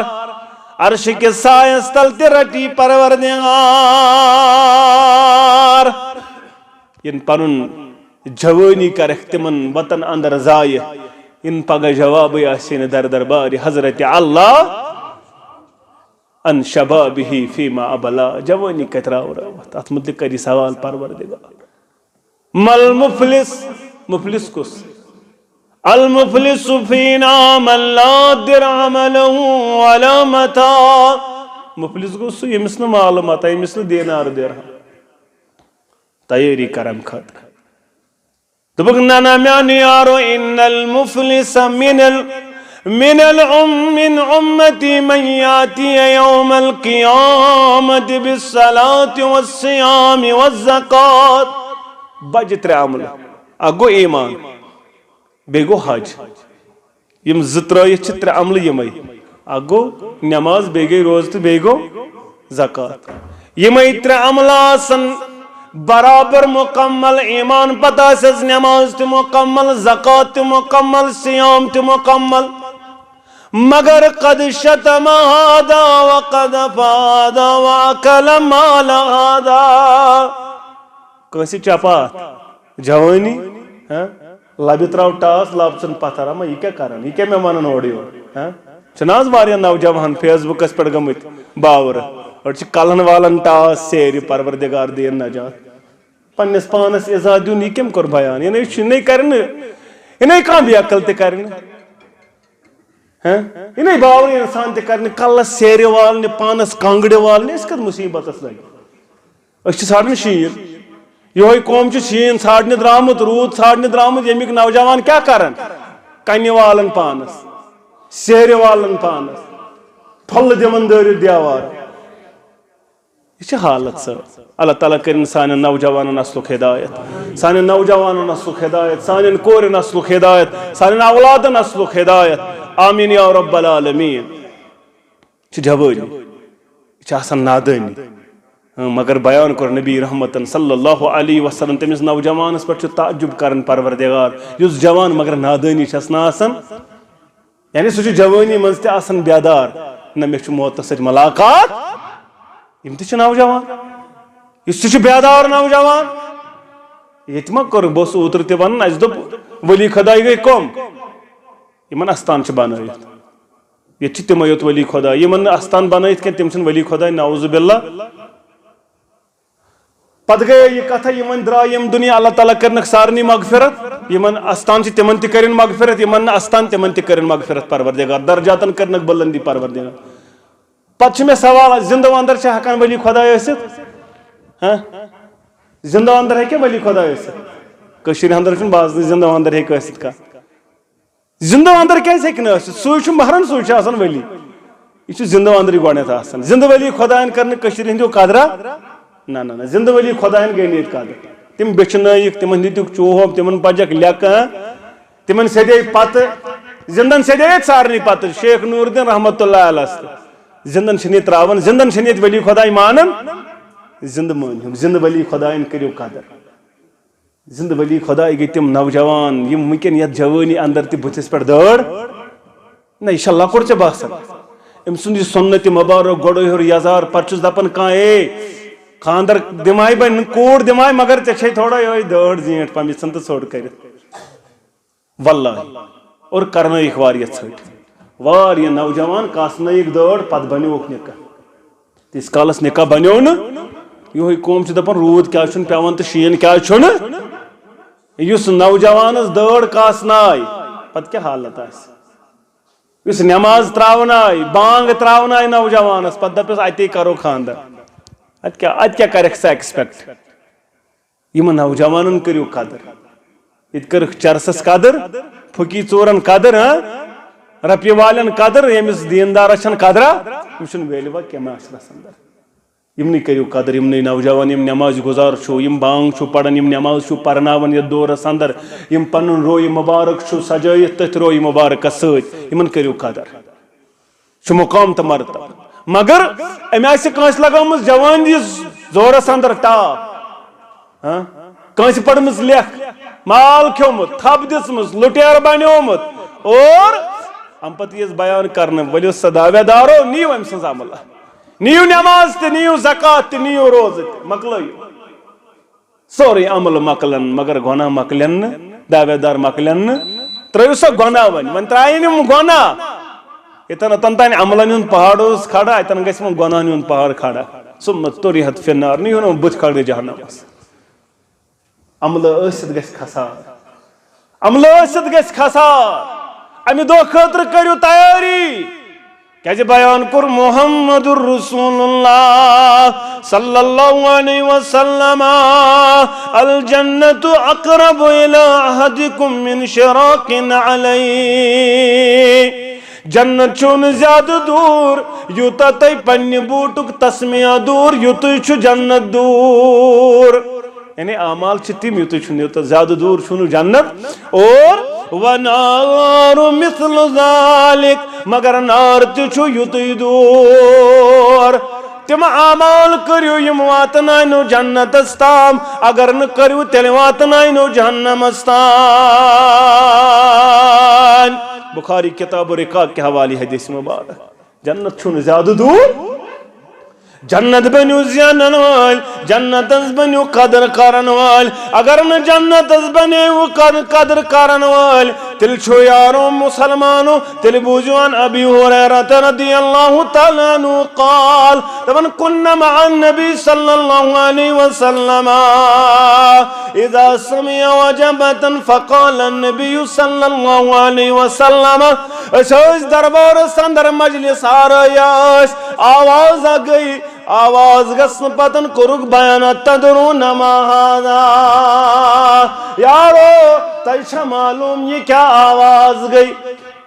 عرشہِ کِس سایس تل تہِ رٹی پروردگار۔ یِن پنُن جوٲنی کرکھ تِمن وطن اندر ضایع، یِن پگاہ جوابٕے آسہِ نہٕ در دربارِ حضرت اللہ۔ ان شبابہ فیما ابلا، جوٲنی کتہِ راورٲوتھ؟ اتھ متعلق کری سوال پروردگار۔ مل مفلس، مفلس کُس؟ المفلس فینا من لا درہم له ولا متاع۔ مفلس گوٚو سُہ، ییٚمِس نہٕ مال متاع، ییٚمِس نہٕ دینار درہم۔ تیٲری کرن خٲطرٕ۔ دوٚپُکھ، نہ، نہ، میانہِ یارو، ان المفلس من ال-، من الام-، من امتی من یاتی یوم القیامت بالصلاۃ والصیام والزکات۔ بجہِ ترٛےٚ عملہٕ۔ اکھ گوٚو ایمان، بیٚیہِ گوٚو حج۔ یِم زٕ ترٲیِتھ چھِ ترٛےٚ عملہٕ یِمے۔ اکھ گوٚو نماز، بیٚیہِ گٔے روزٕ تہٕ بیٚیہِ گوٚو زکوٰۃ۔ یِمے ترٛےٚ عملہٕ آسن برابر مکمل۔ ایمان پتہٕ آسٮ۪س نماز تہِ مکمل، زکوٰۃ تہِ مکمل، صیام تہِ مکمل۔ مگر قد شتم هذا وقذف هذا وأكل مال هذا۔ کٲنٛسہِ چپاتھ، جوٲنی، ہاں؟ لبہِ تراو ٹاس، لب ژھُن پتھر، اما یہِ کیٛاہ کران؟ یہِ کیٛاہ مےٚ ونان اورٕ یورٕ؟ ہاں؟ چھِنہ آز واریاہ نوجوان فیس بُکس پٮ۪ٹھ گٔمٕتۍ باورٕ؟ أڑۍ چھِ کلہن والان ٹاس سیرِ، پروردگار دِیِن نجات۔ پننِس پانس ایزا دیُن، یہِ کٔمۍ کوٚر بیان؟ یعنی یہِ چھُ یِنَے کرِ نہٕ، یِنَے کانٛہہ بے عقل تہِ کرِ نہٕ۔ ہاں؟ یِنَے باورٕ انسان تہِ کرِ نہٕ، کلس سیرِ والنہِ، پانس کانٛگرِ والنہِ، أسۍ کتھ مصیبتس لگہِ؟ أسۍ چھِ ژھانڈان شیٖن۔ یِہوٚے قوم چھُ شیٖن ژھانڈنہِ درٛامُت، روٗد ژھانڈنہِ درٛامُت، ییٚمِکۍ نوجوان کیٛاہ کرن؟ کنہِ والن پانس، سیرِ والن پانس، پھۄلہٕ دِوان دٲرِتھ دیوار۔ یہِ چھِ حالت سٲنۍ۔ اللہ تعالیٰ کٔرِن سانٮ۪ن نوجوانن نسلُک ہدایت، سانٮ۪ن نوجوانن نسلُک ہدایت، سانٮ۪ن کورِ نسلُک ہدایت، سانٮ۪ن اولادن نسلُک ہدایت۔ آمین یا رب العالمین۔ چھِ جوٲنی، یہِ چھِ آسان نادٲنی۔ ہاں، مگر بیان کوٚر نبی رحمتن صلی اللہ علیہ وسلم، تٔمِس نوجوانس پٮ۪ٹھ چھُ تعجب کران پروردگار، یُس جوان مگر نادٲنی چھَس نہٕ آسان۔ یعنی سُہ چھُ جوٲنی منٛز تہِ آسان بیدار، نہ مےٚ چھُ موتس سۭتۍ ملاقات۔ یِم تہِ چھِ نوجوان، یُس تہِ چھُ بیدار نوجوان۔ ییٚتہِ ما کوٚر، بہٕ اوسُس اوترٕ تہِ ونان، اَسہِ دوٚپ ؤلی خۄداے گٔے کۄم؟ یِمن استان چھِ بنٲیِتھ۔ ییٚتہِ چھِ تِمے یوت ولی خۄداے، یِمن نہٕ استان بنٲیِتھ کینٛہہ، تِم چھِنہٕ ولی خۄداے، نعوذ باللہ۔ پتہٕ گٔے یہِ کتھا، یِمن درٛاو ییٚمہِ دُنیا، اللہ تعالیٰ کٔرنکھ سارنٕے مغفرت، یِمن استان چھِ تِمن تہِ کٔرِن مغفرت، یِمن نہٕ استان تِمن تہِ کٔرِن مغفرت پروردگار، درجاتن کٔرنکھ بلندی پروردگار۔ پتہٕ چھُ مےٚ سوال، زندٕ اندر چھا ہٮ۪کان ولی خدا ٲسِتھ؟ ہاں؟ زندٕ اندر ہیٚکہِ ولی خدا ٲسِتھ؟ کٔشیٖرِ اندر چھُنہٕ بازنٕے زندٕ اندر ہیٚکہِ ٲسِتھ کانٛہہ۔ زندٕ اندر کیازِ ہیٚکہِ نہٕ ٲسِتھ؟ سُے چھُ محرم، سُے چھُ آسان ولی۔ یہِ چھُ زندٕ اندرٕے گۄڈٕنیتھ آسان۔ زندٕ ولی خدایَن کٔر نہٕ کٔشیٖرِ ہٕنٛدیو قدرا۔ نہ، نہ، نہ، زندٕ ولی خدایَن گٔے نہٕ ییٚتہِ قدر۔ تِم بیٚچھنٲیِکھ، تِمن دِتِکھ چوب، تِمن پجکھ لیٚکہٕ۔ تِمن سیدے پتہٕ، زندن سیدے ییٚتہِ سارنٕے پتہٕ، شیخ نور الدین رحمتہ اللہ علیہ۔ زندن چھِنہٕ ییٚتہِ تراوان، زندن چھِنہٕ ییٚتہِ ولی خداے مانان۔ زندٕ مٲنِو، زندٕ ولی خدایَن کٔرِو قدر۔ زندٕ ولی خداے گٔے تِم نوجوان، یِم وٕنکیٚن یتھ جوٲنی اندر تہِ بٕتھِس پٮ۪ٹھ دٲڑ۔ نہ، یہِ چھا لۄکُٹ ژےٚ باسان؟ أمۍ سُنٛد یہِ سُنت مبارک، گۄڈٕ ہیوٚر یزار، پتہٕ چھُس دپان کانٛہہ، "اے، خاندر دِماے بہٕ، کوٗر دِماے، مگر ژےٚ چھے تھوڑا یِہوٚے دٲڑ زیٖٹھ پہم، یہِ ژھٕن تہٕ ژھوٚٹ کٔرِتھ۔" واللہ۔ اور کرنٲیِکھ واریاہ ژھٔٹۍ۔ واریاہ نوجوان کاسنٲیِکھ دٲڑ، پتہٕ بنیووُکھ نکاح۔ تیٖتِس کالس نکاح بنیو نہٕ، یِہوٚے قوم چھُ دپان، روٗد کیٛازِ چھُنہٕ پٮ۪وان تہٕ شیٖن کیٛازِ چھُنہٕ؟ یُس نوجوانس دٲڑ کاسناے، پتہٕ کیٛاہ حالت آسہِ؟ یُس نماز تراوناے، بانگ تراوناے نوجوانس، پتہٕ دپس، "اتے کرو خاندر۔" اتہِ کیٛاہ، اتہِ کیٛاہ کرکھ ژٕ expect؟ یِمن نوجوانن کٔرِو قدر۔ ییٚتہِ کٔرٕکھ چرسس قدر، پھُکی ژورن قدر، ہاں؟ رۄپیہِ والٮ۪ن قدر، ییٚمِس دیٖندارس چھنہٕ قدرا، أمِس چھُنہٕ value کینٛہہ معاشرس اندر۔ یِمنٕے کٔرِو قدر، یِمنٕے نوجوان، یِم نماز گُزار چھِو، یِم بانگ چھِو پران، یِم نماز چھِو پرناوان یتھ دورس اندر، یِم پنُن رویہِ مبارک چھِو سجٲیِتھ تٔتھۍ رویہِ مبارکس سۭتۍ، یِمن کٔرِو قدر۔ چھُ مقام تہٕ مرتبہ۔ مگر أمۍ آسہِ کٲنٛسہِ لگٲومٕژ جوٲنی زورس اندر ٹاپ، ہاں؟ کٲنٛسہِ پٔرمٕژ لیکھ، مال کھیوٚمُت، تھپھ دِژمٕژ، لُٹیر بنیومُت، اور اَمہِ پتہٕ یِیَس بیان کرنہٕ، ؤلِو سا دعوے دارو، نِیِو أمۍ سٕنٛز عملہ، نِیِو نماز تہِ، نِیِو زکوٰۃ تہِ، نِیِو روزٕ تہِ، مۄکلٲیِو۔ سورُے عمل مۄکلن، مگر گۄناہ مۄکلن نہٕ، دعوے دار مۄکلن نہٕ۔ ترٲیِو سا گۄناہ وۄنۍ، وۄنۍ ترٛایہِ نہٕ یِم گۄناہ۔ ییٚتٮ۪ن اوٚتن تانۍ عملن ہُنٛد پہاڑ اوس کھڑا، اتٮ۪ن گژھِ وۄنۍ گۄناہن ہُنٛد پہاڑ کھڑا۔ ثم طرحت فی النار، نِیِو نہٕ وۄنۍ بُتھِ کھڑنہٕ جہنمس۔ عملہٕ ٲسِتھ گژھِ خسار۔ عملہٕ ٲسِتھ گژھِ خسار۔ امہِ دۄہ خٲطرٕ کٔرِو تیٲری۔ کیازِ بیان کوٚر محمد رسول اللہ صلی اللہ علیہ وسلم، "الجنت اقرب الی احدکم من شراک علیہ۔" جنت چھُو نہٕ زیادٕ دوٗر، یوٗتاہ تۄہہِ پننہِ بوٗٹُک تسمیہ دوٗر، یُتُے چھُ جنت دوٗر۔ یعنی اعمال چھِ تِم، یُتُے چھُنہٕ، یوٗتاہ زیادٕ دوٗر چھُنہٕ جنت۔ اور ونار مثل ذلک، مگر نار تہِ چھُ یُتُے دوٗر۔ تِم اعمال کٔرِو، یِم واتناونو جنتس تام، اگر نہٕ کٔرِو، تیٚلہِ واتناونو جہنمس تام۔ بخاری کتاب الرقاق کہِ حوالہٕ حدیث مبارک۔ جنت چھُنہٕ زیادٕ دوٗر۔ جنت بٔنِو زینن وٲلۍ، جنتس بٔنِو قدر کرن وٲلۍ۔ اگر نہٕ جنتس بنیوٕ قد-، قدر کرن وٲلۍ، تیٚلہِ چھُ یارو مسلمانو، تیٚلہِ بوٗزِو عن ابی ہریرہ رضی اللہ تعالیٰ عنہ قال، دپان، "كنا مع النبي صلى الله عليه وسلم اذا سمع وجبة فقال النبي صلى الله عليه وسلم"۔ أسۍ ٲسۍ دربارس اندر مجلس آرٲیا ٲسۍ، آواز گٔے، آواز گژھنہٕ پتن کوٚرُکھ بیان، "أتدرون ما هذا؟" یارو، تۄہہِ چھا معلوم یہِ کیٛاہ آواز گٔے؟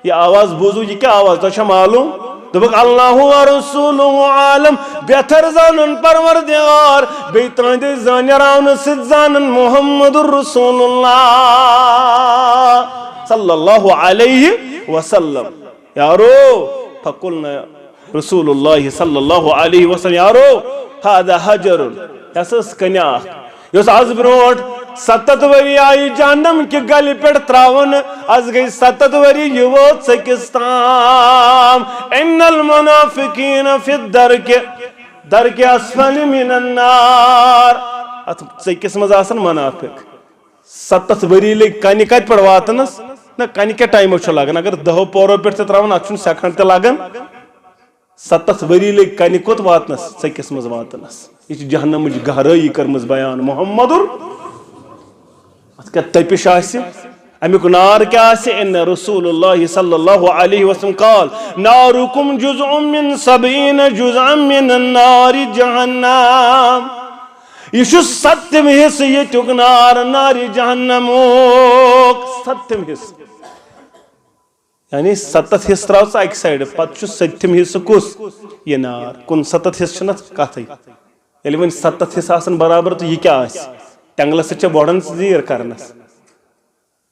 یہِ آواز بوٗزو، یہِ کیٛاہ آواز؟ تۄہہِ چھا معلوم؟ دوٚپُکھ، "اللہ و رسولہ عالم"، بہتر زانن پروردگار، بیٚیہِ تُہنٛدِ زانہِ راونہٕ سۭتۍ زانن محمد رسول اللہ صلی اللہ علیہ وسلم۔ یارو، فقلنا رسول اللہ صلی اللہ علیہ وسلم، یارو، هذا حجر، یہِ ہسا ٲس کٔنہِ اکھ، یۄس از برونٛٹھ ستتھ ؤری آیہِ جہنم کہِ گلہِ پٮ۪ٹھ تراونہٕ، از گٔے ستتھ ؤری، یہِ وٲژ ژٔکِس تام۔ ان المنافقین فی الدرک، درک اسفل من النار۔ اتھ ژٔکِس منٛز آسن منافق۔ ستتھ ؤری لٔگۍ کنہِ کتہِ پٮ۪ٹھ واتنس؟ نہ، کنہِ کیٛاہ ٹایمہ چھُ لگان؟ اگر دہو پورو پٮ۪ٹھ تہِ تراوان، اتھ چھُنہٕ سیکنڈ تہِ لگان۔ ستتھ ؤری لٔگۍ کنہِ کوٚت واتنس؟ ژٔکِس منٛز واتنس۔ یہ چھِ جہنمٕچ گہرٲیی کٔرمٕژ بیان محمد۔ اتھ کیٛاہ تٔپِش آسہِ، امیُک نار کیٛاہ آسہِ؟ ان رسول اللہ صلی اللہ علیہ وسلم قال، نارکم جزء من سبعین جزءا من نار جہنم۔ یہ چھُ ستم حصہٕ ییٚتیُک نار، نار جہنمُک ستم حصہٕ۔ یعنی ستتھ حصہٕ ترٛاو ژٕ اکہِ سایڈٕ، پتہٕ چھُ سٔتِم حصہٕ کُس؟ یہِ نار۔ کُنسَتتھ حصہٕ چھُنہٕ اتھ کتھٕے۔ ییٚلہِ وۄنۍ ستتھ حصہٕ آسن برابر، تہٕ یہِ کیٛاہ آسہِ؟ تٮ۪نٛگلس سۭتۍ چھےٚ بۄڑن زیٖر کرنس۔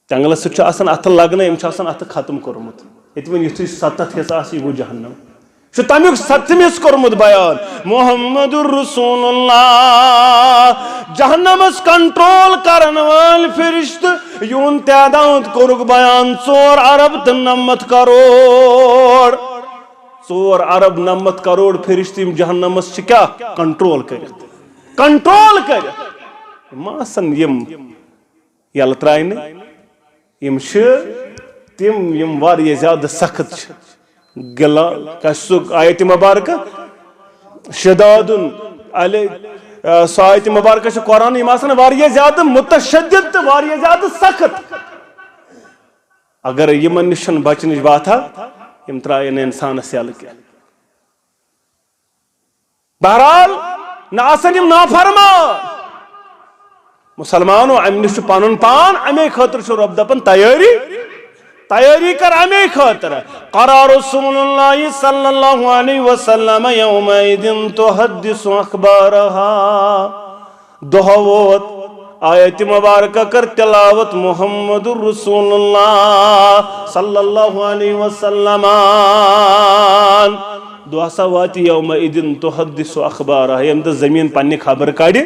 تٮ۪نٛگلس سۭتۍ چھُ آسان اتھٕ لگنَے، أمۍ چھُ آسان اتھٕ ختم کوٚرمُت۔ ییٚتہِ وۄنۍ یُتھُے ستتھ حصہٕ آسہِ، یہِ گوٚو جہنم۔ چھُ تمیُک ستتھ حصہٕ کوٚرمُت بیان۔ محمد رسول اللہ، جہنمس کنٹرول کرن وٲلۍ فرشتہٕ، یِہُنٛد تعداد کوٚرُکھ بیان ژور ارب تہٕ نمتھ کرور۔ ژور ارب نمتھ کرور فرشتہٕ، یِم جہنمس چھِ کیٛاہ کنٹرول کٔرِتھ، کنٹرول کٔرِتھ۔ یِم ما آسن یِم یلہٕ ترٛاونہٕ۔ یِم چھِ تِم، یِم واریاہ زیادٕ سخت چھِ۔ گلا، کیٛاہ چھُ سُہ آیت مبارکہ؟ شدادن علی، آ، سۄ آیت مبارکہ چھِ قرآن، یِم آسان واریاہ زیادٕ متشدد تہٕ واریاہ زیادٕ سخت۔ اگر یِمن نِش چھَنہٕ بچنٕچ واتھا، یِم ترٛایَن نہٕ اِنسانَس یَلہٕ کینٛہہ۔ بہرحال، نہ آسن یِم نافرمان۔ مسلمانو، امہِ نِش چھُ پنُن پان، امے خٲطرٕ چھُ رۄب دپان، تیٲری، تیٲری کر امے خٲطرٕ۔ قرأ رسول اللہ صلی اللہ علیہ وسلم یومئذ تحدث اخبارها۔ دۄہ ووت، آیت مبارکہ کر تلاوت محمد رسول اللہ صلی اللہ علیہ وسلم۔ دۄہ ہسا واتہِ یومئذ تحدث اخبارها، ییٚمہِ دۄہ زٔمیٖن پننہِ خبرٕ کڑِ۔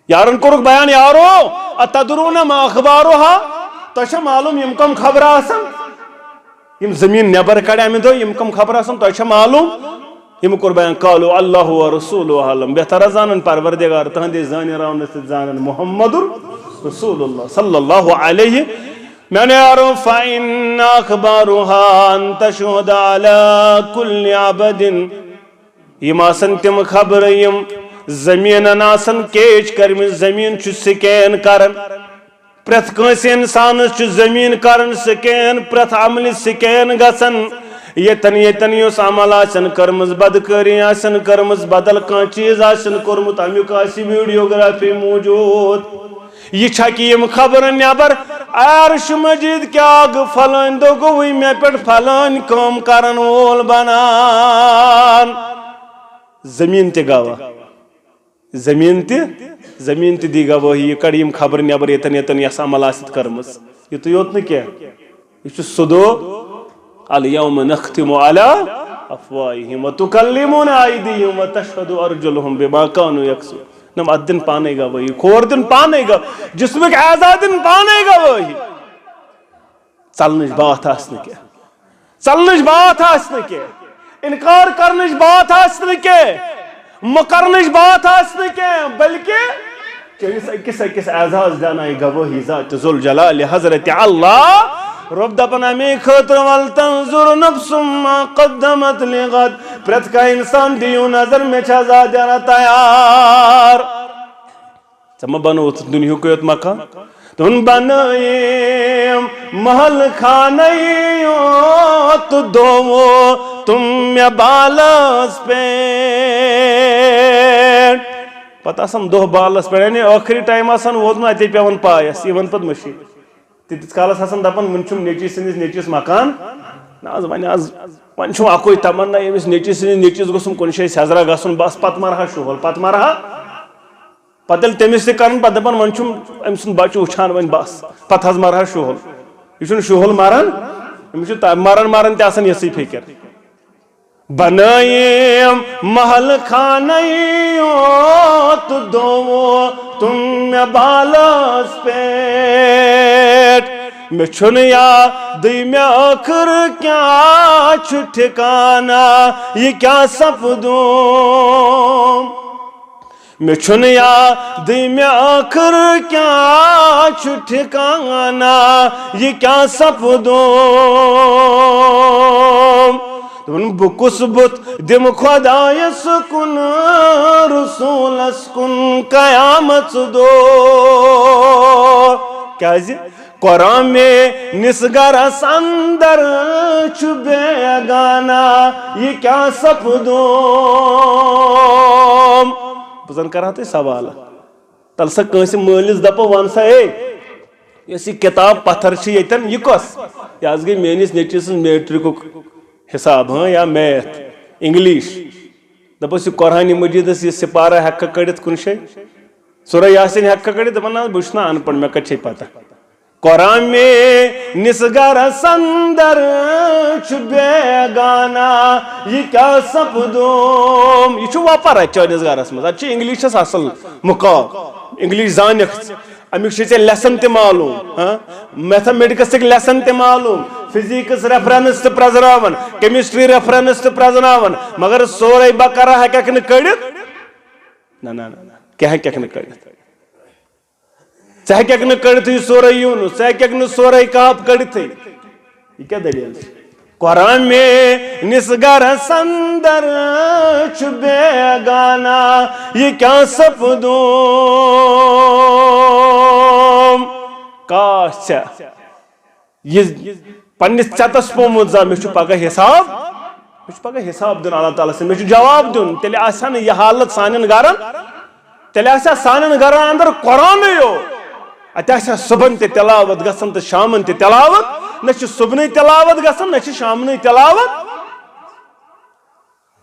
یارن کوٚرُکھ بیان، یارو، اتدرون ما اخبارها؟ تۄہہِ چھا معلوم یِم کم خبرٕ آسن؟ یِم زٔمیٖن نٮ۪بر کڑِ امہِ دۄہ، یِم کم خبرٕ آسن، تۄہہِ چھا معلوم؟ یِمو کوٚر بیان، قالوا اللہ و رسولہ اعلم، بہتر زانن پروردگار تہنٛدے زانہِ راونس سۭتۍ زانن محمد رسول اللہ صلی اللہ علیہ۔ میانیو یارو، فإن اخبارها ان تشهد على كل عبد۔ یِم آسن تِم خبرٕ یِم زٔمیٖنن آسن کیچ کٔرمٕژ، زٔمیٖن چھُ سکین کران۔ پرٛٮ۪تھ کٲنٛسہِ اِنسانَس چھُ زٔمیٖن کران سکین، پرٛٮ۪تھ عملہِ سکین گژھان۔ ییٚتٮ۪ن ییٚتٮ۪ن یۄس عمل آسن کٔرمٕژ، بدکٲری آسن کٔرمٕژ، بدل کانٛہہ چیٖز آسن کوٚرمُت، اَمیُک آسہِ ویڈیوگرافی موٗجوٗد۔ یہِ چھا کہِ یِم خبرٕ نٮ۪بر، عرش مجید کیٛاہ گوٚو، فلٲنۍ دۄہ گوٚوُے مےٚ پٮ۪ٹھ فلٲنۍ کٲم کرن وول بنان۔ زٔمیٖن تہِ گواہ۔ زٔمیٖن تہِ، زٔمیٖن تہِ دی گوٲہی، یہِ کڑِ یِم خبرٕ نٮ۪بر ییٚتٮ۪ن ییٚتٮ۪ن یۄس عمل آسہِ کٔرمٕژ۔ یُتُے یوت نہٕ کینٛہہ، یہِ چھُ سُہ دۄہ، الیوم نختم علی افواہہم وتکلمنا ایدیہم وتشہد ارجلہم بما کانوا یکسبون۔ نم اتھ دِن پانے گوٲہی، کھور دِن پانے گوٲہی، جسمٕکۍ اعضا دِن پانے گوٲہی۔ ژلنٕچ باتھ آسہِ نہٕ کینٛہہ۔ ژلنٕچ باتھ آسہِ نہٕ کینٛہہ، انکار کرنٕچ باتھ آسہِ نہٕ کینٛہہ، مُکرنٕچ باتھ آسہِ نہٕ کینٛہہ، بلکہِ چٲنِس أکِس أکِس اعضاہس دیانایہِ گوٲہی ذات ذوالجلال حضرت اللہ۔ رۄب دپان اَمے خٲطرٕ، ولتنظر نفس ما قدمت لغد۔ پرٛٮ۪تھ کانٛہہ انسان دِیِو نظر، مےٚ چھا ذات دیانہ تیار؟ ژےٚ ما بنووُتھ دُنیہُکُے یوت مکان؟ تُہُنٛد بنٲیِم محل خانَے یوت، دوو تُم مےٚ بالَس پٮ۪ٹھ۔ پتہٕ آسان دۄہ بالَس پٮ۪ٹھ، یعنی ٲخری ٹایم آسان ووتمُت، اَتے پٮ۪وان پایَس، یِوان پتہٕ مٔشیٖد۔ تیٖتِس کالس آسان دپان، وُنہِ چھُم نیٚچوِس سٕنٛدِس نیٚچوِس مکان۔ نہ حظ، وۄنۍ حظ، وۄنۍ چھُم اکُے تمنا، أمِس نیٚچوِس سٕنٛدِس نیٚچوِس گوٚژھُم کُنہِ جایہِ سیزرا گژھُن، بس پتہٕ مرٕ ہا شُہُل، پتہٕ مرٕ ہا۔ پتہٕ ییٚلہِ تٔمِس تہِ کران، پتہٕ دپان، وۄنۍ چھُم أمۍ سُنٛد بچہٕ وٕچھان وۄنۍ، بس پتہٕ حظ مرٕ ہا شُہُل۔ یہِ چھُنہٕ شُہُل مران، أمِس چھُ تہ-، مران مران تہِ آسان یِژھٕے فِکر۔ بنٲیِم محل خانَے یوت، دوو تُم مےٚ بالَس پٮ۪ٹھ۔ مےٚ چھُنہٕ یادٕے مےٚ ٲخٕر کیٛاہ چھُ ٹھِکانہ، یہِ کیٛاہ سپدُم۔ مےٚ چھُنہٕ یادٕے مےٚ ٲخٕر کیٛاہ چھُ ٹھِکانہ، یہِ کیٛاہ سپدُم۔ بہٕ کُس بُتھ دِمہٕ خۄدایَس کُن، رسوٗلَس کُن قیامت دۄہ؟ کیٛازِ؟ قرآن میٲنِس گرس اندر چھُ بیگانہ، یہِ کیٛاہ سپدوم؟ بہٕ زن کرہا تۄہہِ سوال۔ تَلہٕ سا کٲنٛسہِ مٲلِس دَپو، وَن سا، ہے، یۄس یہِ کِتاب پَتھر چھِ ییٚتٮ۪ن، یہِ کۄس؟ یہِ حظ گٔے میٛٲنِس نیٚچوِ سٕنٛز میٹرکُک حِساب، ہاں، یا میتھ، اِنگلِش۔ دَپوس، یہِ قرآنِ مجیٖدَس یہِ سِپارٕ ہٮ۪ککھا کٔڑِتھ کُنہِ جایہِ؟ سورہ یاسین ہٮ۪ککھا کٔڑِتھ؟ دَپان، نہ حظ، بہٕ چھُس نہٕ اَن پَڑھ، مےٚ کَتہِ چھے پَتہ؟ قرآن میٛٲنِس گرس اندر چھُ بیگانہ، یہِ کیٛاہ سپدوم؟ یہِ چھُ وۄپر اَتہِ چٲنِس گرس منٛز، اَتہِ چھُ اِنگلِشَس اَصٕل مُقام، اِنگلِش زانَکھ، اَمیُک چھُ ژےٚ lesson تہِ معلوٗم، ہاں؟ میتھامیٹکسٕکۍ lesson تہِ معلوٗم، فزیکس reference تہِ پرٛزناوان، chemistry reference تہِ پرٛزناوان، مگر سورہ بقرہ ہٮ۪کَکھ نہٕ کٔڑِتھ۔ نہ، نہ، نہ، نہ، کینٛہہ ہٮ۪کَکھ نہٕ کٔڑِتھ۔ ژٕ ہٮ۪کَکھ نہٕ کٔڑِتھٕے سورہ یوٗنُس، ژٕ ہٮ۪کَکھ نہٕ سورہ کہف کٔڑِتھٕے۔ یہِ کیٛاہ دٔلیٖل چھِ؟ قرآن میٛٲنِس گرس اندر چھُ بیگانہ، یہِ کیٛاہ سپدوم؟ کاش ژےٚ یہِ پننِس ژٮ۪تس پوٚمُت زانٛہہ، مےٚ چھُ پگاہ حساب، مےٚ چھُ پگاہ حساب دیُن اللہ تعالیٰ سٕنٛدِ، مےٚ چھُ جواب دیُن۔ تیٚلہِ آسہِ ہا نہٕ یہِ حالت سانٮ۪ن گرن، تیٚلہِ آسہِ ہا سانٮ۪ن گرن اندر قرآنٕے یوت۔ اتہِ آسہِ ہا صبحن تہِ تلاوت گژھان تہٕ شامن تہِ تلاوت۔ نہ چھِ صبحنٕے تلاوت گژھان، نہ چھِ شامنٕے تلاوت۔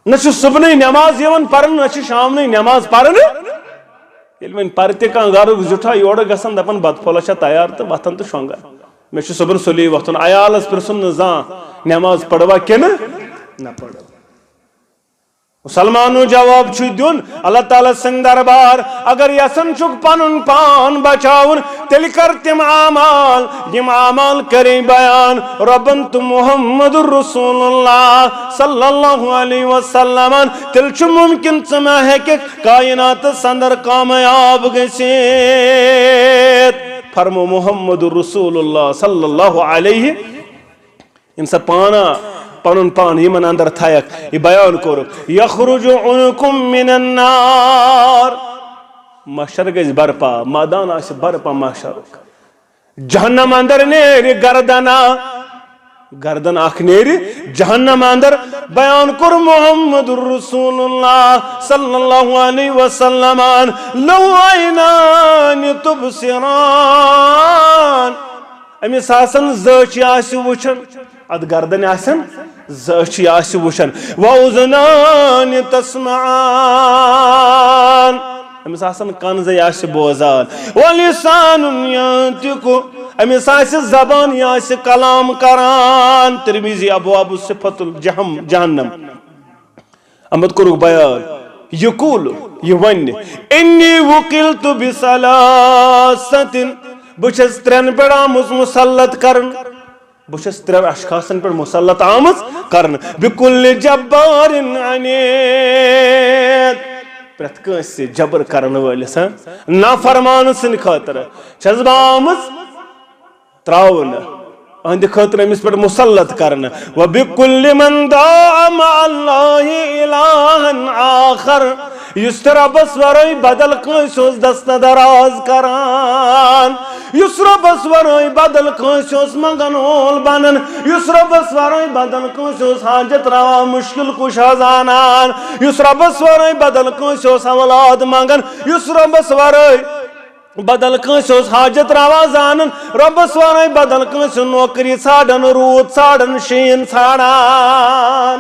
نہ چھِ صبحنٕے نٮ۪ماز یِوان پرنہٕ، نہ چھِ شامنٕے نٮ۪ماز پرنہٕ۔ ییٚلہِ وۄنۍ پرِ تہِ کانٛہہ گرُک زیُٹھا، یورٕ گژھان دپان، بتہٕ پھوٚلہ چھا تیار تہٕ وۄتھان تہٕ شۄنٛگان۔ مےٚ چھُ صبحن سُلے وۄتھُن، عیالس پرٛژھُن نہٕ زانٛہہ، نٮ۪ماز پٔروا کِنہٕ نہ پٔر۔ مسلمانو، جواب چھُ دیُن اللہ تعالیٰ سٕنٛدِ دربار۔ اگر یژھان چھُکھ پنُن پان بچاوُن، تیٚلہِ کر تِم اعمال، یِم اعمال کرے بیان رۄبن تہٕ محمد رسول اللہ صلی اللہ علیہ وسلمن۔ تیٚلہِ چھُ ممکن ژٕ ما ہیٚککھ کائناتس اندر کامیاب گٔژھِتھ۔ فرمو محمد رسول اللہ صلی اللہ علیہ، ییٚمہِ ساتہٕ پانہٕ پنُن پان یِمن اندر تھایکھ، یہِ بیان کوٚرُکھ، یخرج عنقم من النار، محشر گژھِ برپا، مٲدان آسہِ برپا محشرُک۔ جہنم اندر نیرِ گردنا، گردن اکھ نیرِ جہنم اندر۔ بیان کوٚر محمد رسول اللہ صلی اللہ علیہ وسلمن، لہو عینان تبصران، أمِس آسن زٕ أچھ آسہِ وٕچھان، اتھ گردن آسن زٕ أچھ آسہِ وٕچھان، و اذنان تسمعان، أمِس آسن کن زٕ آسہِ بوزان، و لسان ینطق، أمِس آسہِ زبان، یہِ آسہِ کلام کران۔ ترمذی، ابواب صفت الجہم، جہنم۔ احمد کوٚرُکھ بیان، یقول، یہِ ونہِ، انی وکلت بثلاثة، بہٕ چھَس ترٛٮ۪ن پٮ۪ٹھ آمٕژ مسلط کرنہٕ، بہٕ چھَس ترٛٮ۪ن اشخاصن پٮ۪ٹھ مسلط آمٕژ کرنہٕ، بکل جبار عنید، پرٛٮ۪تھ کٲنٛسہِ جبر کرن وٲلِس، ہاں، نافرمان سٕنٛدِ خٲطرٕ چھَس بہٕ آمٕژ تراونہٕ، أہنٛدِ خٲطرٕ أمِس پٮ۪ٹھ مسلط کرنہٕ۔ وبکل من دعا مع اللہ الہا آخر، یُس تہِ رۄبس ورٲے بدل کٲنٛسہِ اوس دست دراز کران، یُس رۄبس ورٲے بدل کٲنٛسہِ اوس منگن وول بنان، یُس رۄبس ورٲے بدل کٲنٛسہِ اوس حاجت روا مشکل کشا زانان، یُس رۄبس ورٲے بدل کٲنٛسہِ اوس اولاد منگان، یُس رۄبس ورٲے بدل کٲنٛسہِ اوس حاجت روا زانان، رۄبس ورٲے بدل کٲنٛسہِ نوکری ژھانڈان، روٗد ژھانڈان، شیٖن ژھانڈان۔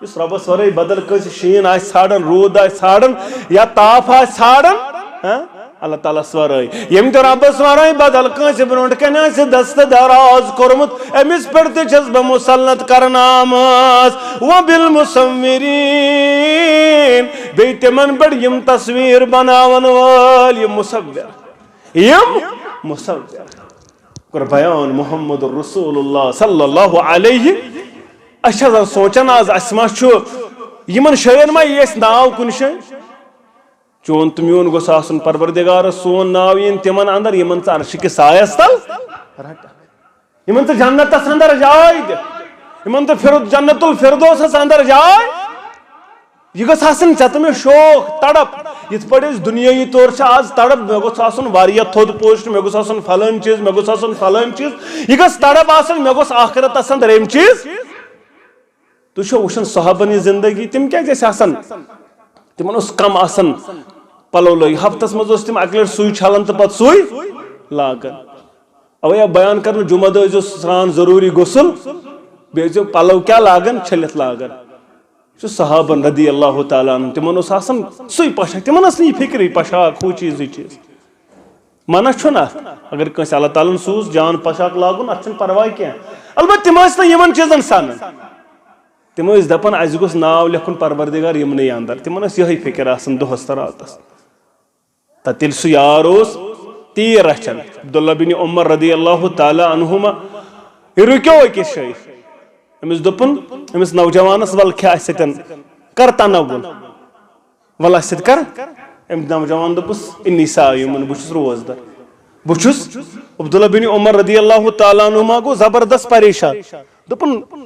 یُس رۄبس ورٲے بدل کٲنٛسہِ شیٖن آسہِ ژھانڈان، روٗد آسہِ ژھانڈان یا تاپھ آسہِ ژھانڈان، ہاں؟ اللہ تعالیٰ ہس ورٲے۔ ییٚمۍ تہِ رۄبس ورٲے بدل کٲنٛسہِ برونٛٹھ کنہِ آسہِ دست دراز کوٚرمُت، أمِس پٮ۪ٹھ تہِ چھَس بہٕ مسلط کرنہٕ آمٕژ۔ وبالمصورین، بیٚیہِ تِمن پٮ۪ٹھ یِم تصویر بناون وٲلۍ، یِم مصور، یِم مصور۔ کوٚر بیان محمد رسول اللہ صلی اللہ علیہ۔ أسۍ چھِ آسان سونٛچان، از اَسہِ ما چھُ یِمن جاین ما یی اَسہِ ناو کُنہِ جایہِ؟ چون تہٕ میون گوٚژھ آسُن پروردگارس سون ناو یِن تِمن اندر، یِمن ژٕ عرشہِ کِس سایس تل رٹکھ، یِمن ژٕ جنتس اندر جاے دِکھ۔ یِمن تہٕ فِرد-، جنت الفردوسس اندر جاے۔ یہِ گٔژھ آسٕنۍ ژےٚ تہٕ مےٚ شوق، تڑپ۔ یِتھ پٲٹھۍ أسۍ دُنیٲیی طور چھِ آز تڑپ، مےٚ گوٚژھ آسُن واریاہ تھوٚد پوسٹ، مےٚ گوٚژھ آسُن فلٲنۍ چیٖز، مےٚ گوٚژھ آسُن فلٲنۍ چیٖز۔ یہِ گٔژھ تڑپ آسٕنۍ، مےٚ گوٚژھ آخرتس اندر أمۍ چیٖز۔ تُہۍ چھِو وٕچھان صحابن ہِنٛز زندگی، تِم کیٛازِ ٲسۍ آسان؟ تِمن اوس کم آسان پلو لٲگِتھ۔ ہفتس منٛز اوس تِم اکہِ لٹہِ سُے چھلان تہٕ پتہٕ سُے لاگان۔ اوے آو بیان کرنہٕ، جمعہ دۄہ ٲسۍزیو سران ضروٗری، غسل، بیٚیہِ ٲسۍزیو پلو کیٛاہ لاگان، چھٔلِتھ لاگان۔ یہِ چھُ صحابن رضی اللہ تعالیٰ عنہ، تِمن اوس آسان سُے پوشاک، تِمن ٲس نہٕ یہِ فکرٕے پوشاک، ہُہ چیٖز، یہِ چیٖز۔ منع چھُنہٕ اتھ، اگر کٲنٛسہِ اللہ تعالیٰ ہن سوٗز جان پوشاک لاگُن، اتھ چھُنہٕ پرواے کینٛہہ۔ البتہ تِم ٲسۍ نہٕ یِمن چیٖزن سنان۔ تِم ٲسۍ دپان، اسہِ گوٚژھ ناو لیکھُن پروردگار یِمنٕے اندر۔ تِمن ٲس یِہوٚے فکر آسان دۄہس تہٕ راتس۔ تہٕ تیٚلہِ سُہ یار اوس تیٖر رچھان، عبداللہ بن عمر رضی اللہ تعالیٰ عنہما، یہِ رُکیو أکِس جایہِ۔ أمِس دوٚپُن، أمِس نوجوانس، ول کھےٚ اسہِ سۭتٮ۪ن، کر تناوُل، ول اسہِ سۭتۍ کر۔ أمۍ نوجوان دوٚپُس، انی صائم، بہٕ چھُس روزدر، بہٕ چھُس۔ عبداللہ بن عمر رضی اللہ تعالیٰ عنہما گوٚو زبردست پریشان، دوٚپُن،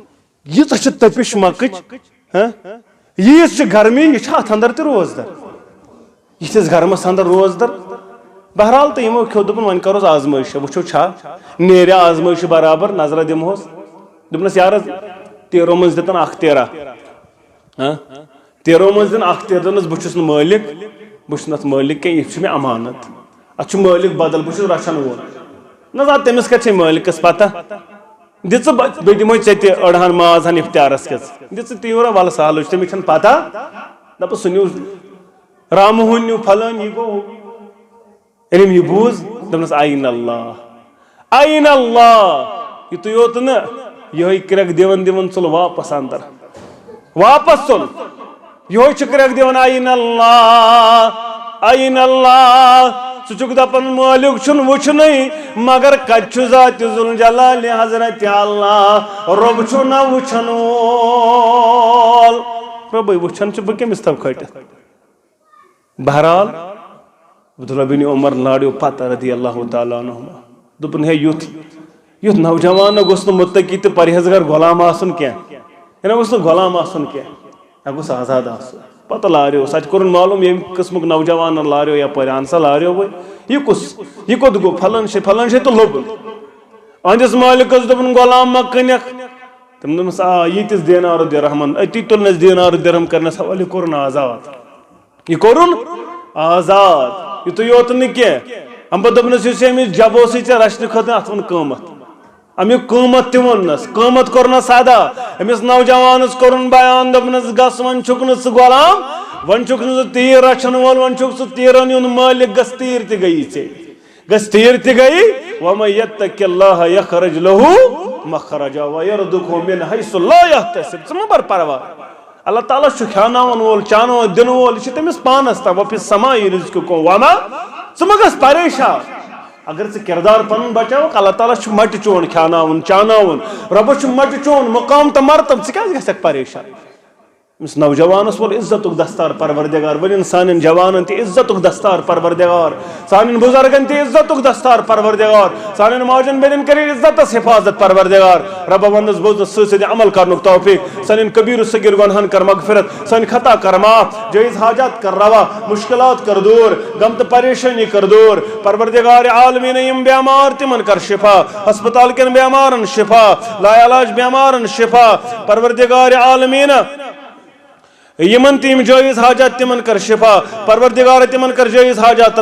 ییٖژاہ چھِ تٔپِش مکٕچ، ہہ؟ ییٖژ چھِ گرمی، یہِ چھا اتھ اندر تہِ روزدر؟ یِتھِس گرمس اندر روزدر؟ بہرحال، تہٕ یِمو کھیوٚو، دوٚپُن، وۄنۍ کروس آزمٲیشہ، وٕچھو چھا نیرِ آزمٲیشہِ برابر، نظرہ دِمہوس۔ دوٚپنس، یارس، تیٖرو منٛز دِتن اکھ تیٖرا، ہہ؟ تیٖرو منٛز دِن اکھ تیٖر، دوٚپنس، بہٕ چھُس نہٕ مٲلِک، بہٕ چھُس نہٕ اتھ مٲلِک کینٛہہ، یہِ چھُ مےٚ امانت، اتھ چھُ مٲلِک بدل، بہٕ چھُس رچھن وول۔ نہ زِ تٔمِس کتہِ چھے مٲلکس پتہ؟ دِ ژٕ بہ-، بہٕ دِمے ژےٚ تہِ أڑہن ماز ہن افطارس کِژ۔ دِ ژٕ تیٖرا، ولہٕ سہلٕے چھُ، تٔمِس چھنہٕ پتہ۔ دپس سُہ نیوٗ رامہٕ ہوٗن، نیوٗ فلٲنۍ، یہِ گوٚو۔ ییٚلہِ أمۍ یہِ بوٗز، دوٚپنس، "این اللہ، این اللہ"۔ یِتُے یوت نہٕ، یِہوٚے کرٛٮ۪کھ دِوان دِوان ژوٚل واپس اندر۔ واپس ژوٚل۔ یِہوٚے چھُ کرٛٮ۪کھ دِوان، "این اللہ، این اللہ"۔ ژٕ چھُکھ دپان مٲلِک چھُنہٕ وٕچھنُے، مگر کتہِ چھُ ذاتِ ذوالجلالِ حضرت اللہ؟ رۄب چھُ نہ وٕچھن وول۔ رۄبٕے وٕچھان چھُ، بہٕ کٔمِس تھاوٕ کھٲٹِتھ؟ بہرحال، عبداللہ بن عمر لارِیو پتہٕ رضی اللہ تعالیٰ عنہما۔ دوٚپُن، ہے، یُتھ، یُتھ نوجوان گوٚژھ نہٕ متقی تہٕ پرہیزگار غلام آسُن کینٛہہ۔ یہِ نہ گوٚژھ نہٕ غلام آسُن کینٛہہ۔ یہِ گوٚژھ آزاد آسُن۔ پتہٕ لارِیو، سُہ تہِ کوٚرُن معلوم، ییٚمہِ قٕسمُک نوجوان لارِیو یپٲرۍ، اہن سا لارِیو وۄنۍ۔ یہِ کُس، یہِ کوٚت گوٚو؟ فلٲنۍ جایہِ، فلٲنۍ جایہِ تہٕ لوٚبُن۔ أہنٛدِس مٲلِکس دوٚپُن، غلام ما کٕنکھ؟ تٔمۍ دوٚپمس، آ، ییٖتِس دینار و درہمن۔ أتی تُلنس دینار و درہم کرنس حوالہٕ، یہِ کوٚرُن آزاد۔ یہِ کوٚرُن آزاد۔ یِتُے یوت نہٕ کینٛہہ، اَمہِ پتہٕ دوٚپنَس، یُس یہِ أمِس جَب اوسُے ژےٚ رَچھنہٕ خٲطرٕ، اَتھ ووٚن قۭمَتھ۔ اَمیُک قۭمَتھ تہِ ووٚننَس، قۭمَتھ کوٚرنَس ادا۔ أمِس نوجوانَس کوٚرُن بیان، دوٚپنَس، "گژھ، وۄنۍ چھُکھ نہٕ ژٕ غلام، وۄنۍ چھُکھ نہٕ ژٕ تیٖر رَچھَن وول، وۄنۍ چھُکھ ژٕ تیٖرَن ہُنٛد مٲلِک، گژھ، تیٖر تہِ گٔیی ژےٚ۔" گژھ، تیٖر تہِ گٔیی۔ "وَمَن یَتَّقِ اللَّهَ یَخْرُج لَهُ مَخْرَجًا وَیَرْزُقْهُ مِنْ حَیْثُ لَا یَحْتَسِب"۔ ژٕ مہ بَر پَرواے۔ اللہ تعالیٰ چھُ کھیٛاناوَن وول، چاناوَن، دِنہٕ وول، یہِ چھُ تٔمِس پانَس تام۔ "وَفِی السَّمَاءِ رِزْقُکُم وَما"۔ ژٕ مہ گژھ پریشان۔ اگر ژٕ کردار پَنُن بچاوَکھ، اللہ تعالیٰ چھُ مَٹہِ چون کھیٛاناوُن، چاناوُن۔ رۄبَس چھُ مَٹہِ چون مقام تہٕ مرتبہٕ، ژٕ کیٛازِ گژھکھ پریشان؟ أمِس نوجوانس وول عزتُک دستار پروردگار، ؤنِن سانٮ۪ن جوانن تہِ عزتُک دستار پروردگار، سانٮ۪ن بزرگن تہِ عزتُک دستار پروردگار، سانٮ۪ن ماجن بیٚنٮ۪ن کٔرِن عزتس حفاظت پروردگار۔ رۄبہ وننس بوزنس سۭتۍ سۭتۍ عمل کرنُک توفیق، سانٮ۪ن کبیر و صغیر گۄنہن کر مغفرت، سانہِ خطا کر معاف، جٲیز حاجات کر روا، مشکلات کر دور، غم تہٕ پریشانی کر دور۔ پروردگار عالمین، یِم بیمار تِمن کر شفا، ہسپتال کٮ۪ن بیمارن شفا، لا علاج بیمارن شفا۔ پروردگار عالمین، یِمن تہِ یِم جٲیز حاجات تِمن کر شفا، پروردگار تِمن کر جٲیز حاجات